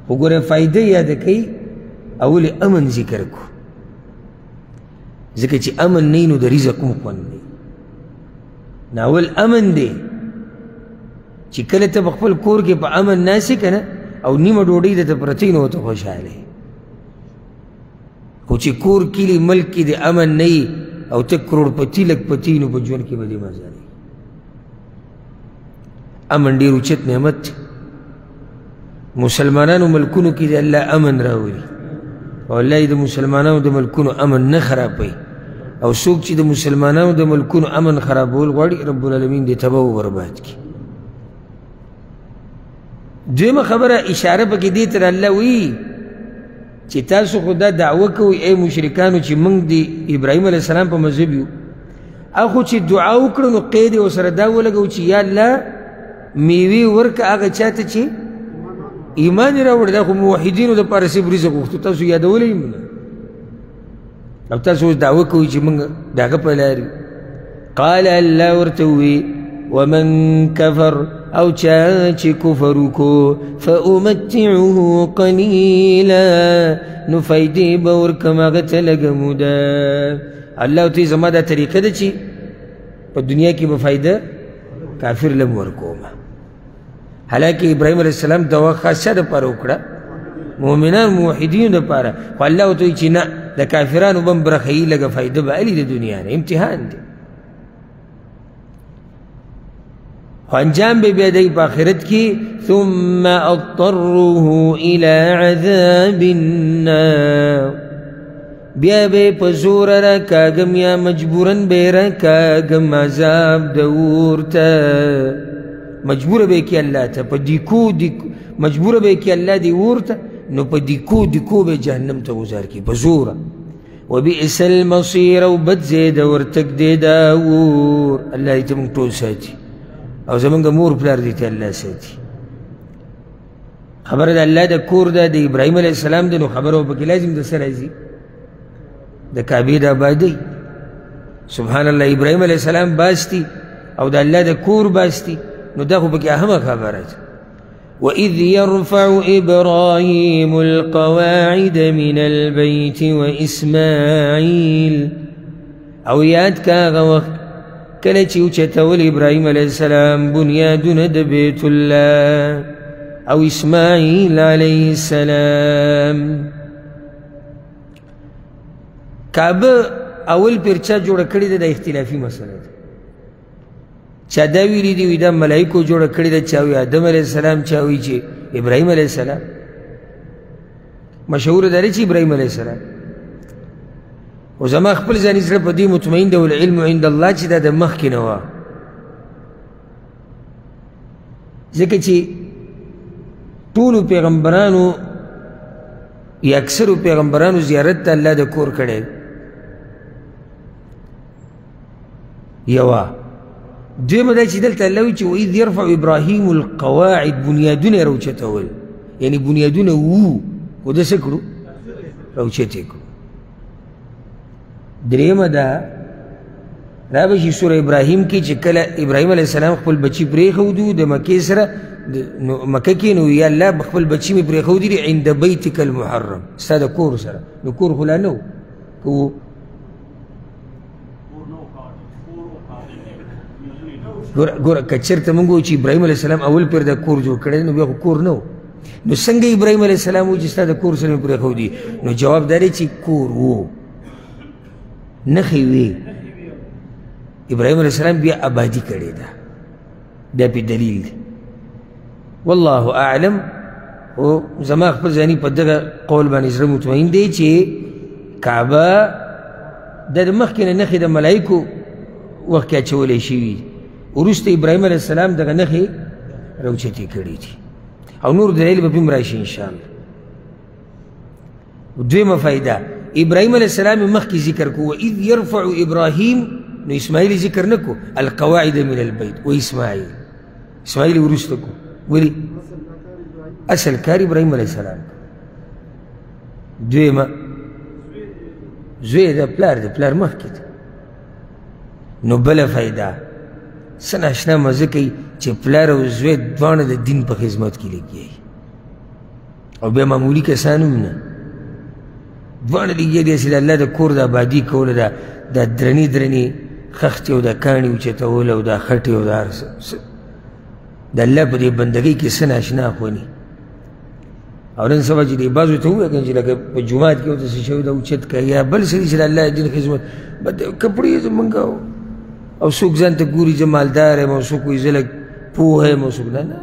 خو ګوره فایده یاده کوي، اول امن ذکر کو، ځکه چې امن نه نو د رزق هم خوند نه. نو اول امن دی چې کله ته په خپل کور کې په امن ناست یې که نه او نیمه ډوډۍ درته پرته وي نو ورته خوشحاله یې. خو چې کور کلي ملک کې د امن نه وي او ته کروړپتي لکپتي نو په ژوند کې به دې مزه نه وي. امن ډېر اوچت نعمت دی. مسلمانانو ملکونو کې د الله امن راولي، او الله یې د مسلمانانو د ملکونو امن نه خرابوي. او څوک چې د مسلمانانو د ملکونو امن خرابول غواړي رب العالمین دې تباه و برباد کړي. دویمه خبره اشاره پکې دې ته الله وایي چې تاسو خو دا دعوه کوئ ای مشرکانو چې موږ د ابراهیم علیه السلام په مذهب یو، اخو چې دعا وکړو نو قید یې ورسره دا ولګوو چې یا الله میوې ورکړه هغه چاته چې ایمان یې راوړی. دا خو موحدینو دپاره صرف رزق غوښتو، تاسو یادولی هم نه، او تاسو اوس دعوه کوئ چې موږ د هغه په لار یو. قال الله ورته ووایي ومن کفر، او چا چې کفر وکړو فأمتعه قلیلا، نو فایدې به ورکړم هغه ته لږه موده. الله ورته وایي زما دا طریقه ده چې په دنیا کې به فایده کافر لم ورکومه. حالانکه ابراهیم علیه السلام دعا خاصه دپاره وکړه، مؤمنان موحدینو دپاره، خو الله ورته وایي چې نه د کافرانو به هم برخه یي، لږه فایده به الي د دنیا نه، امتحان دی. خو انجام به بیا دی په آخرت کې ثم اضطره الى عذاب النار، بیا به په زوره راکاږم یا مجبوراً به یې راکاږم عذاب د اور ته. مجبوره به یې کړي الله ته په دیکو دیکو، مجبوره به یې کړي الله دې اور ته، نو په دیکو دیکو به جهنم ته غوځار کړي په زوره. وبئس المصیر، او بد ځای د ورتګ دی دا اور. الله دې ته موږ ټول ساتي او زمونږ مور پلار دې ته الله ساتي. خبره د الله د کور ده، د ابراهیم علیه السلام ده، نو خبره به پکې لازم د څه راځي؟ د کعبې د آبادۍ. سبحان الله، ابراهیم علیه السلام باستي او د الله د کور باستي، نو دا خو پکې اهمه خبره ده. وإذ يرفع إبراهيم القواعد من البيت وإسماعيل، او یاد کا هغه وخت کله چې اوچتول ابراهیم علیه السلام بنیادونه د بیت الله او اسماعیل علیه السلام. کعبه اول پر چا جوړه کړې ده؟ دا اختلافي مسله ده. چا دا ویلي دي وایي دا ملایکو جوړه کړې ده، چا وایي آدم علیه السلام، چا وایي چې ابراهیم علیه السلام. مشهوره ده چې ابراهیم علیه السلام. خو زما خپل ځاني زړه په دې مطمئن دی والعلم عند الله چې دا د مخکې نه وه، ځکه چې ټولو پیغمبرانو یا اکثرو پیغمبرانو زیارت ته الله د کور کړی. یوه دویمه دا چې دلته الله وایي چې واذ یرفع ابراهیم القواعد، بنیادونه یې راوچتول، یعنې بنیادونه وو خو ده څه کړو؟ راوچت یې کړو. درېیمه دا را به شي سوره ابراهیم کې چې کله ابراهیم علیه السلام خپل بچي پرېښودو د مکې سره، نو مکه کې، نو یا الله خپل بچي مې پرېښودي دي عند بیتک المحرم، ستا د کور سره. نو کور خو لا نه و، که و ګوره که چېرته موږ وایو چې ابراهیم علیه السلام اول پر د کور جوړ کړی نو بیا خو کور نه و، نو څنګه ابراهیم علیه السلام و چې ستا د کور سره مې پرېښودي؟ نو جواب دا دی چې کور و، نښې وې. ابراهیم علیه السلام بیا آبادي کړې ده، بیا پې دلیل دی. والله اعلم. خو زما خپل ځاني په دغه قول باندې زړه مطمئن دی چې کعبه د مخکې نه نښې د ملایکو وخت کې اچولی شوي، وروسته ابراهیم علیه السلام دغه نښې راوچتې کړې دي، او نور دلیل به پرې هم راشي انشاءالله. دویمه فایده ابراهیم علیه السلام یې مخکې ذکر کو، واذ یرفع ابراهیم، نو اسماعیل یې ذکر نه کو، القواعد من البیت و اسماعیل، اسماعیل یې وروسته کو. ولې؟ اصل کار ابراهیم علیه السلام. دویمه زوی د پلار دی، پلار مخکې دی. نو بله فایده څه ناشنا مزه کوي چې پلار او زوی دواړه د دین په خدمت کې لګیا او بیا معمولي کسان هم نه، دواړه لګیا دي چې د الله د کور د آبادي کوله، دا درنې درنې خښتې او دا کاڼي اوچتول او دا خټې او دا هر څه د الله په دې بندګۍ کې څه ناشنا خوني. او نن سبا چې دې بعضو ته ووایه که چې لکه په جومات کې ورته څه شوی دا اوچت کړه یا بل څه دي چې د الله د دین خدمت کپړې زمونږ او څوک ځان ته ګوري زه مالدار یم او څوک وایي زه لږ پوه یم او څوک نه، نه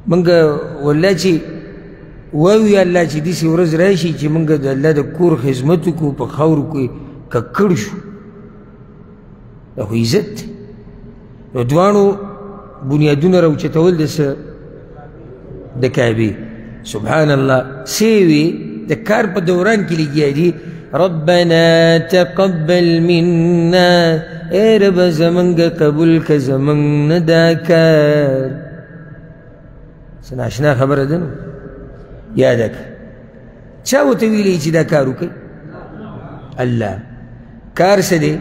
مونږ والله چې وایو یا الله چې داسې ورځ راشي چې مونږ د الله د کور خدمت وکړو، په خاورو کې ککړ شو، دا خو عزت دی. نو دواړو بنیادونه راوچتول د څه؟ د کعبې. سبحان الله سیوی د کار په دوران کې لګیا دي، ربنا تقبل منا، ای رب زمونږ قبول که زمونږ نه دا کار. څه ناشنا خبره ده نو یاده کړه. چا ورته ویلي چې دا کار وکړي؟ الله. کار څه دی؟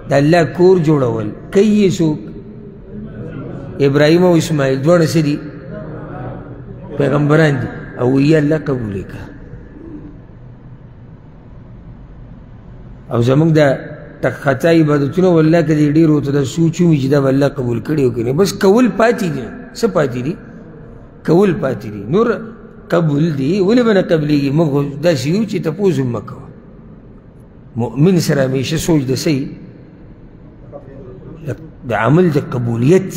د الله کور جوړول. کوي یې څوک؟ ابراهیم او اسماعیل دواړه څه دي؟ پیغمبران دي. او وایي الله قبول یې کړه. او زموږ د خطا عبادتونه والله که دې ډېر ورته دا سوچ وي چې دا به الله قبول کړي او که نه، بس کول پاتې دي. څه پاتې دي؟ کول پاتې دي، نور قبول دي. ولې به نه قبلېږي؟ موږ خو داسې یو چې تپوس هم مه کوه. مؤمن سره همیشه سوچ د څه د عمل د قبولیت.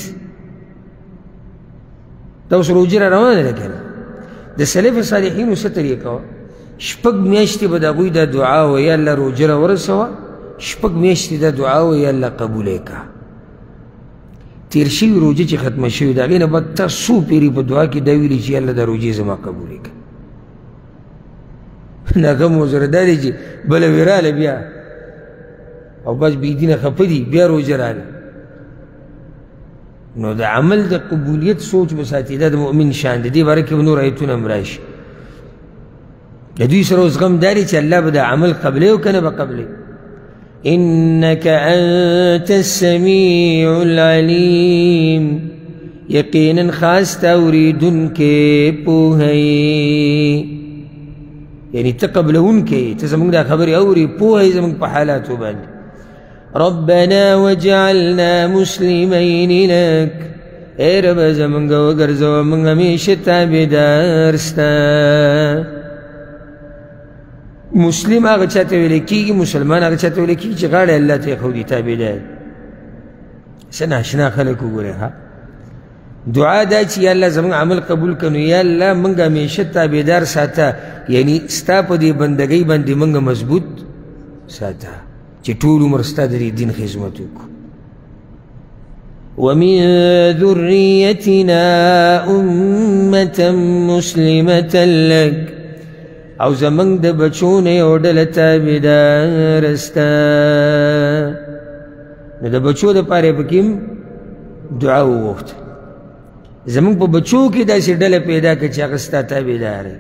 دا اوس روژه را روانه ده که نه؟ د سلف صالحینو څه طریقه وه؟ شپږ میاشتې به د هغوی دا دعا وه، یا الله روژه را ورسوه، شپږ میاشتې دا دعا وه، یا الله قبول یې کړه. تېر شوي روژه چې ختمه شوې د هغې نه بعد تا څو پېرې په دعا کې دا ویلي چې یا الله دا روژې زما قبولې کړه. هغه مو سره دا دی چې بله وې راله بیا، او بس بېدینه خفه دي، بیا روژه راله. نو د عمل د قبولیت سوچ به ساتي، دا د مؤمن شان دی. دې باره کې به نور ایتونه هم راشي. د دوی سره اوس غم دا دی چې الله به د عمل قبلوي او که نه به قبلوي. انک انت السمیع العلیم، یقینا خاص ته اورېدونکی پوه یې، یعنی ته قبلوونکی، ته زموږ دا خبرې اورې، پوه یې زموږ په حالاتو باندې. ربنا وجعلنا مسلمین لک، ای رب زموږ وګرځوه موږ همیشه تابعدار ستا. مسلم هغه چاته ویل کېږي، مسلمان هغه چاته ویل کېږي چې غاړه الله ته ایښودي، تابعدار. څه ناشنا خلک وګورئ. ها دعا دا چې یا الله زموږ عمل قبول کړه، نو یا الله موږ همیشه تابعدار ساته، یعنی ستا په دې بندګۍ باندې موږ مضبوط ساته چې ټول عمر ستا د دې دین خدمت وکړو. ومن ذریتنا امة مسلمة لک، او زموږ د بچو نه یو ډله تابعدار ستا. نو د بچو دپاره یې پکې دعا وغوښته، زموږ په بچو کې داسې ډله پیدا کړه چې هغه ستا تابعدار وي.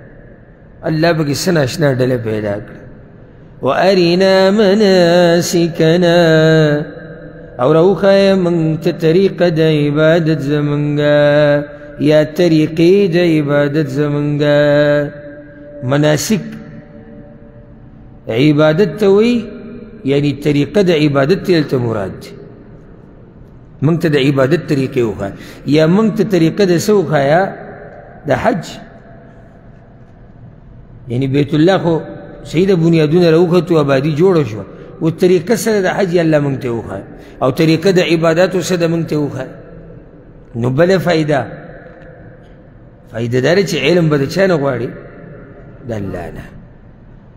الله پکې څه ناشنا ډله پیدا کړه. وأرنا مناسکنا، او راوښیه موږ ته طریقه د عبادت زموږ، یا طریقې د عبادت زموږ. مناسک عبادت ته وایي، یعنی طریقه د عبادت ته دلته مراد دی. موږ ته د عبادت طریقې وښایه، یا موږ ته طریقه د څه وښایه؟ د حج. یعنی بیت الله خو صحیح ده بنیادونه راوختو، آبادي جوړه شوه، و طریقه سره د حج الله موږ ته وښایه، او طریقه د عباداتو سره موږ ته وښایه. نو بله فایده، فایده دا ده چې علم به د چا نه غواړي؟ د الله نه.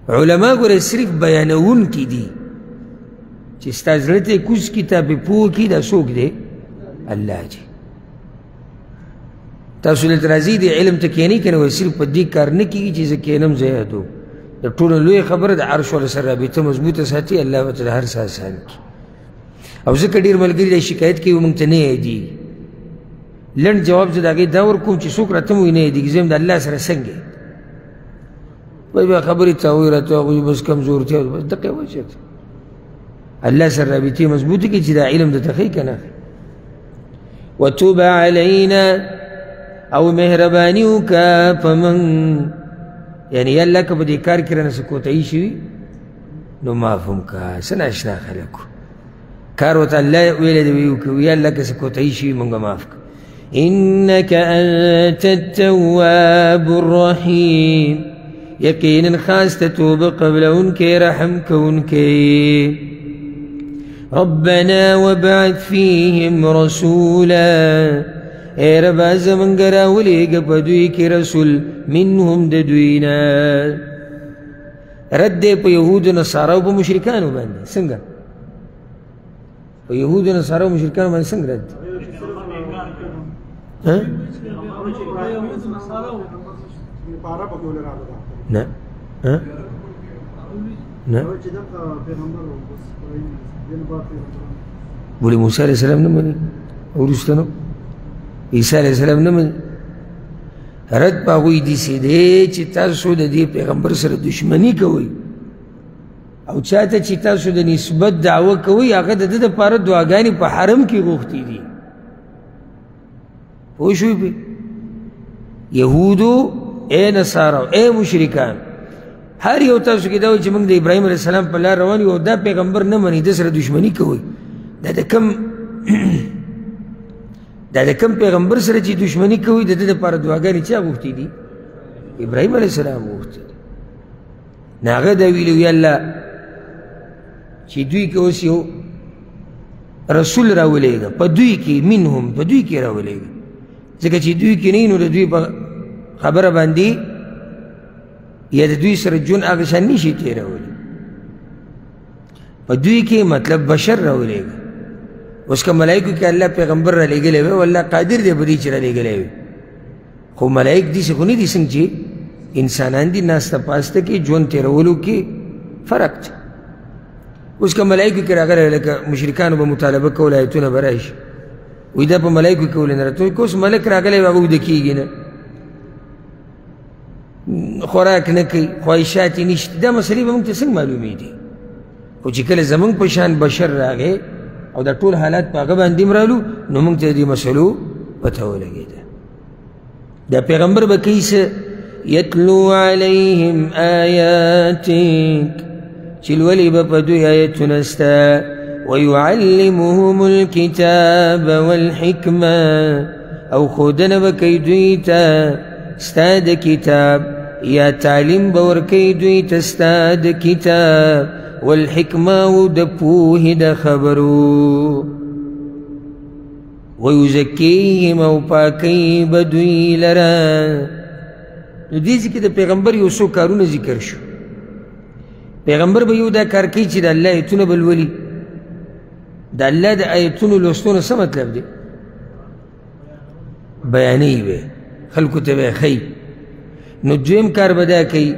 علما ګوره صرف بیانوونکي دي چې ستا زړه ته یې کوز کړي، تا پرې پوه کړي، دا څوک دی؟ الله دی. تاسو دلته راځئ دې علم ته کښېنئ که نه، وایي صرف په دې کار نه کېږي چې زه کښېنم زه یادوم. د ټولو لویه خبره د عرش والا سره رابطه مضبوطه ساتي، الله به ته د هر څه اسان کړي. او ځکه ډېر ملګري دا شکایت کوي موږ ته نه یادېږي. لنډ جواب زه د هغې دا ورکوم چې څوک راته وایي نه یادېږي، زه هم د الله سره څنګه یم؟ وایي بیا خبرې ته وایي راته هغوی بس کمزورتیا، بس دقه وایي چې الله سره رابطې مضبوطې کړي چې دا علم درته ښیي که نه ښیي. وتب علینا، او مهرباني وکړه په موږ، یعنې یا الله که په دې کار کې رانه څه کوتاهي شوي نو معاف هم کړه. څه نااشنا خلک کار ورته الله ویلی دی ویې وکړو، یا الله که څه کوتاهي شوي موږ معاف کړه. انک انت التواب الرحیم، یقینا خاص ته توبه قبلونکی رحم کوونکی. ربنا وابعث فیهم رسولا، ای ربا زمونږ راولېږه په دوی کې رسول منهم د دوی نه. رد دی په یهودو نصاراو په مشرکانو باندې. څنګه په یهودو نصاراو مشرکانو باندې څنګه رد دی؟ نه نه ولې موسی علیه السلام نه مني، وروسته نو عیسی علیه السلام نه مني. رد په هغوی داسې دی چې تاسو د دې پیغمبر سره دښمني کوئ، او چاته چې تاسو د نسبت دعوه کوئ هغه د ده دپاره دعاګانې په حرم کې غوښتې دي. پوه شوئ پرې؟ یهودو، ای نصارو، ای مشرکان، هر یو تاسو کې دا وایي چې موږ د ابراهیم علیه السلام په لار روان یو او دا پیغمبر نه مني، ده سره دښمني کوئ. دا د کوم پیغمبر سره چې دښمني کوئ د ده دپاره دعاګانې چا غوښتې دي؟ ابراهیم علیه السلام غوښتې دي. نو هغه دا ویلي یا الله چې دوی کې اوس یو رسول راولېږه، په دوی کې، منهم، په دوی کې راولېږه، ځکه چې دوی کې نه نو د دوی په خبره باندې یا د دوی سره ژوند هغه شان نشي تېرولی. په دوی کې مطلب بشر راولېږه. اوس که ملایکو کې الله پیغمبر رالیږلی وی، والله قادر دی په دې چې رالیږلی وي، خو ملایک داسې خو نه دي څنګه چې انسانان دي، ناسته پاسته کې ژوند تېرولو کې فرق دی. اوس که ملایکو کې راغلی لکه مشرکانو به مطالبه کوله، آیتونه به راشي، وایي دا په ملایکو کې ولې نه راته؟ که اوس ملک راغلی وي هغه ویده کېږي نه، خوراک نه کوي، خواهشات یې نشته، دا مسلې به موږ ته څنګه معلومېدي؟ خو چې کله زموږ په شان بشر راغی او دا ټول حالات په هغه باندې هم رالو، نو موږ ته د دې مسلو پته ولګېده. دا پیغمبر به کوي څه؟ یتلو علیهم آیاتک، چې لولي به په دوی آیتونه ستا، ویعلمهم الکتاب والحکمه، او ښودنه به کوي دوی ته ستا د کتاب، یا تعلیم به ورکوي دوی ته ستا د کتاب والحکمه او د پوهې د خبرو، ویزکیهم او پاکوي به دوی لره. نو دې ځای کې د پیغمبر یو څو کارونه ذکر شو. پیغمبر به یو دا کار کوي چې د الله آیتونه به لولي. د الله د آیتونو لوستو نه څه مطلب دی؟ بیانوي به، خلکو ته به یې ښیي. نو دویم کار به دا کوي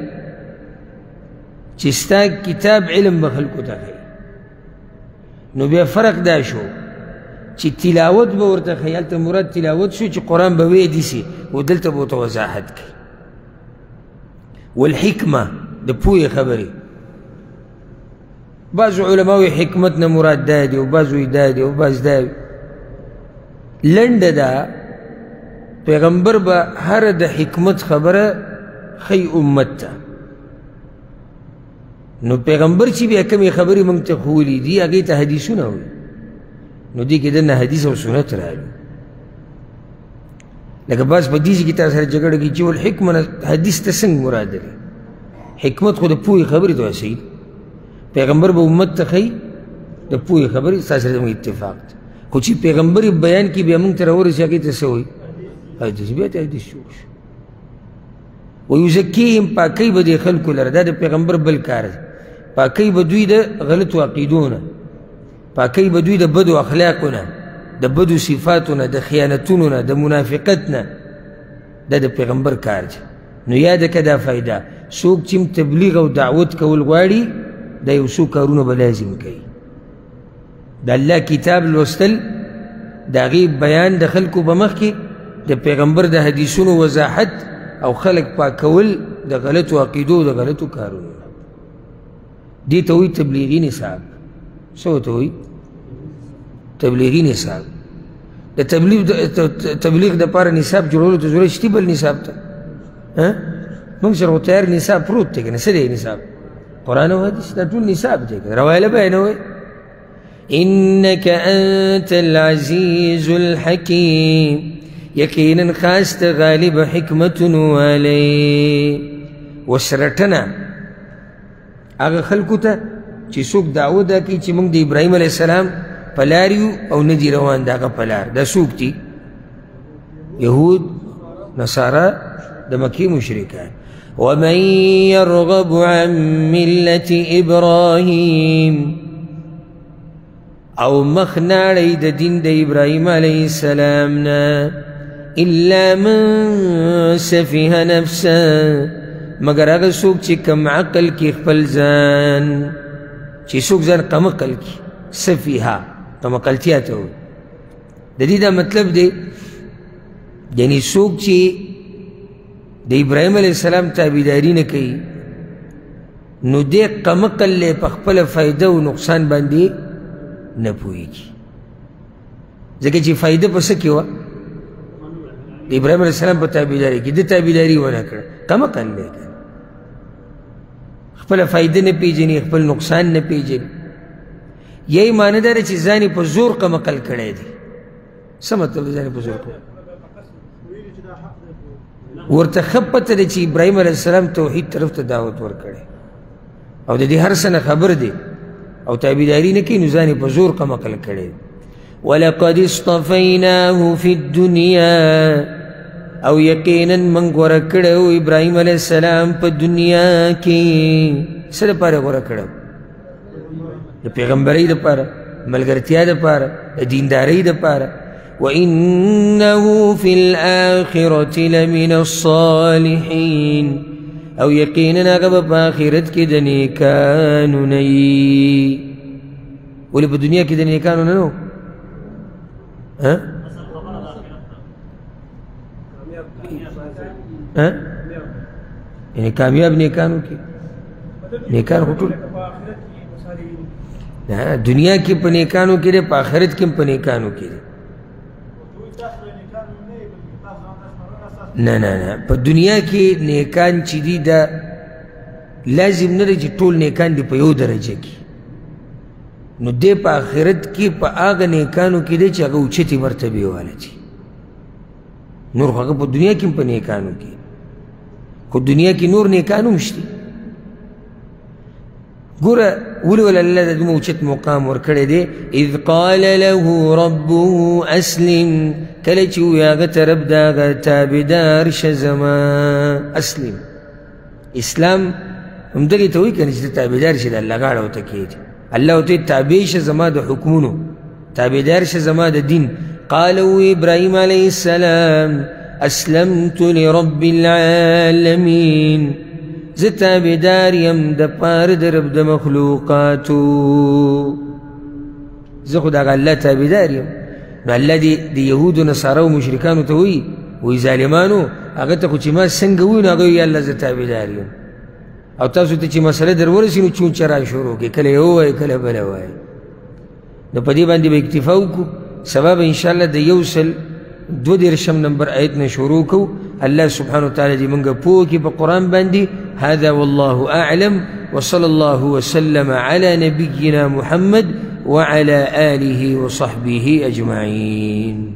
چې ستا کتاب علم به خلکو ته ښیي. نو بیا فرق دا شو چې تلاوت به ورته ښیي، هلته مراد تلاوت شو چې قرآن به ویې دسې، او دلته به ورته وضاحت کوي. والحکمه، د پوهې خبرې. بعضو علماو یې حکمت نه مراد دا دی، او بعضو یې دا دی، او بعض دا دی. لنډه دا پیغمبر به هر د حکمت خبره ښیي امت ته. نو پیغمبر چې بیا کومې خبرې موږ ته ښوولې دي هغې ته حدیثونه وایي. نو دې کې دننه حدیث او سنت راغلي. لکه بعض په دې ځای کې تا سره جګړه کوي چې والحکمه نه حدیث ته څنګه مراد دی؟ حکمت خو د پوهې خبرې ته وایي. پیغمبر به امت ته ښیي د پوهې خبرې، ستا سره زموږ اتفاق دی. خو چې پیغمبر یې بیان کړي بیا موږ ته راورسي هغې ته څه وایي؟ حدیث، بیا ته حدیث جوړ شو. ویزکیهم، پاکوي به دې خلکو لره. دا د پیغمبر بل کار دی. پاکوي به دوی د غلطو عقیدو نه، پاکوي به دوی د بدو اخلاقو نه، د بدو صفاتو نه، د خیانتونو نه، د منافقت نه. دا د پیغمبر کار دی. نو یاده که دا فایده، څوک چې تبلیغ او دعوت کول غواړي دا یو څو کارونه به لازم کوي. د الله کتاب لوستل، د هغې بیان د خلکو په مخ کې، د پیغمبر د حدیثونو وضاحت، او خلک پاکول د غلطو عقیدو د غلطو کارونو. دې ته وایي تبلیغي نصاب. څه ورته وایي؟ تبلیغي نصاب. د تبلیغ دپاره نصاب جوړولو ته ضرورت شته بل نصاب ته؟ موږ سره خو تیار نصاب پروت دی که نه؟ څه دی نصاب؟ قرآن او حدیث دا ټول نصاب دی که نه؟ روایله به یې نه وایي. انک انت العزیز الحکیم، یقینا خاص ته غالب حکمتونو والی. وسرټنه هغه خلکو ته چې څوک دعوه دا کوي چې موږ د ابراهیم علیه السلام په لار یو او نه دي روان د هغه په لار. دا څوک دي؟ یهود، نصارا، د مکې مشرکان. ومن يرغب عن ملة ابراهیم، او مخ ناړی د دین د ابراهیم علیه السلام نه، الا من سفه نفسه، مګر هغه څوک چې کم عقل کې خپل ځان، چې څوک ځان کم عقل کې، سفیه کم عقلتیا ته وایي. د دې دا مطلب دی یعنی څوک چې د ابراهیم علیه السلام تابعداري نه کوي نو دې کم عقل لی په خپله فایده او نقصان باندې نه پوهېږي. ځکه چې فایده په څه کې وه؟ د ابراهیم علیه السلام په تابعداري کې. ده تابعداري ونه کړه، کم عقل دی، خپله فایده نه پېژني، خپل نقصان نه پېژني. یا یې معنی دا ده چې ځان یې په زور کم عقل کړی دی. څه مطلب دی ځان یې په زور کم؟ ورته ښه پته ده چې ابراهیم علیه السلام توحید طرف ته دعوت ورکړی او د دې هر څه نه خبر دی او تابعداري نه کوي، نو ځان یې په زور کم عقل کړی. ولقد اصطفیناه فی الدنیا، او یقینا من غوره کړی و ابراهیم علیه السلام په دنیا کې. څه دپاره غوره کړی؟ د پیغمبرۍ دپاره، ملګرتیا دپاره، د دیندارۍ دپاره. وإنه في الآخرة لمن الصالحين، او یقینا هغه به په آخرت کې د نیکانو نه وي. ولې په دنیا کې د نیکانو نه نو؟ یعنی کامیاب نیکانو کې نیکان خو ټول نه، دنیا کې په نیکانو کې دی، په آخرت کې هم په نیکانو کې دی. نه نه نه، په دنیا کې نیکان چې دي دا لازم نه دی چې ټول نیکان دي په یو درجه کې. نو دی په آخرت کې په هغه نیکانو کې دی چې هغه اوچتې مرتبې واله دي. نور خو هغه په دنیا کې هم په نیکانو کې، خو دنیا کې نور نیکان هم شته. ګوره ولې ول الله د دومره اوچت مقام ورکړی دی؟ اذ قال له ربه اسلم، کله چې ووایي هغه ته رب د هغه تابعدار شه زما. اسلم، اسلام همدغې ته وایي که نه چې ته تابعدار شې د الله غاړه ورته کښېږدي. الله ورته تابع شه زما د حکمونو، تابعدار شه زما د دین. قال ابراهیم علیه السلام اسلمت لرب العالمین، زه تابعدار یم د پاره د رب د مخلوقاتو. زه خو د هغه الله تابعدار یم. نو الله دې د یهودو نصارو مشرکانو ته وایي، وایي ظالمانو هغه ته خو چې ما څنګه ووایي نو هغه وایي الله زه تابعدار یم. او تاسو ته چې مسله در ورسي نو چون چرا شروع کړي، کله یو وایي کله بله وایي. نو په دې باندې به اکتفا وکړو. سبا به انشاءالله د 132 نمبر آیت نه شروع کوو. الله سبحانه وتعالی دې موږ پوه کړي په قرآن باندې. هذا والله أعلم، وصلى الله وسلم على نبينا محمد وعلى آله وصحبه أجمعين.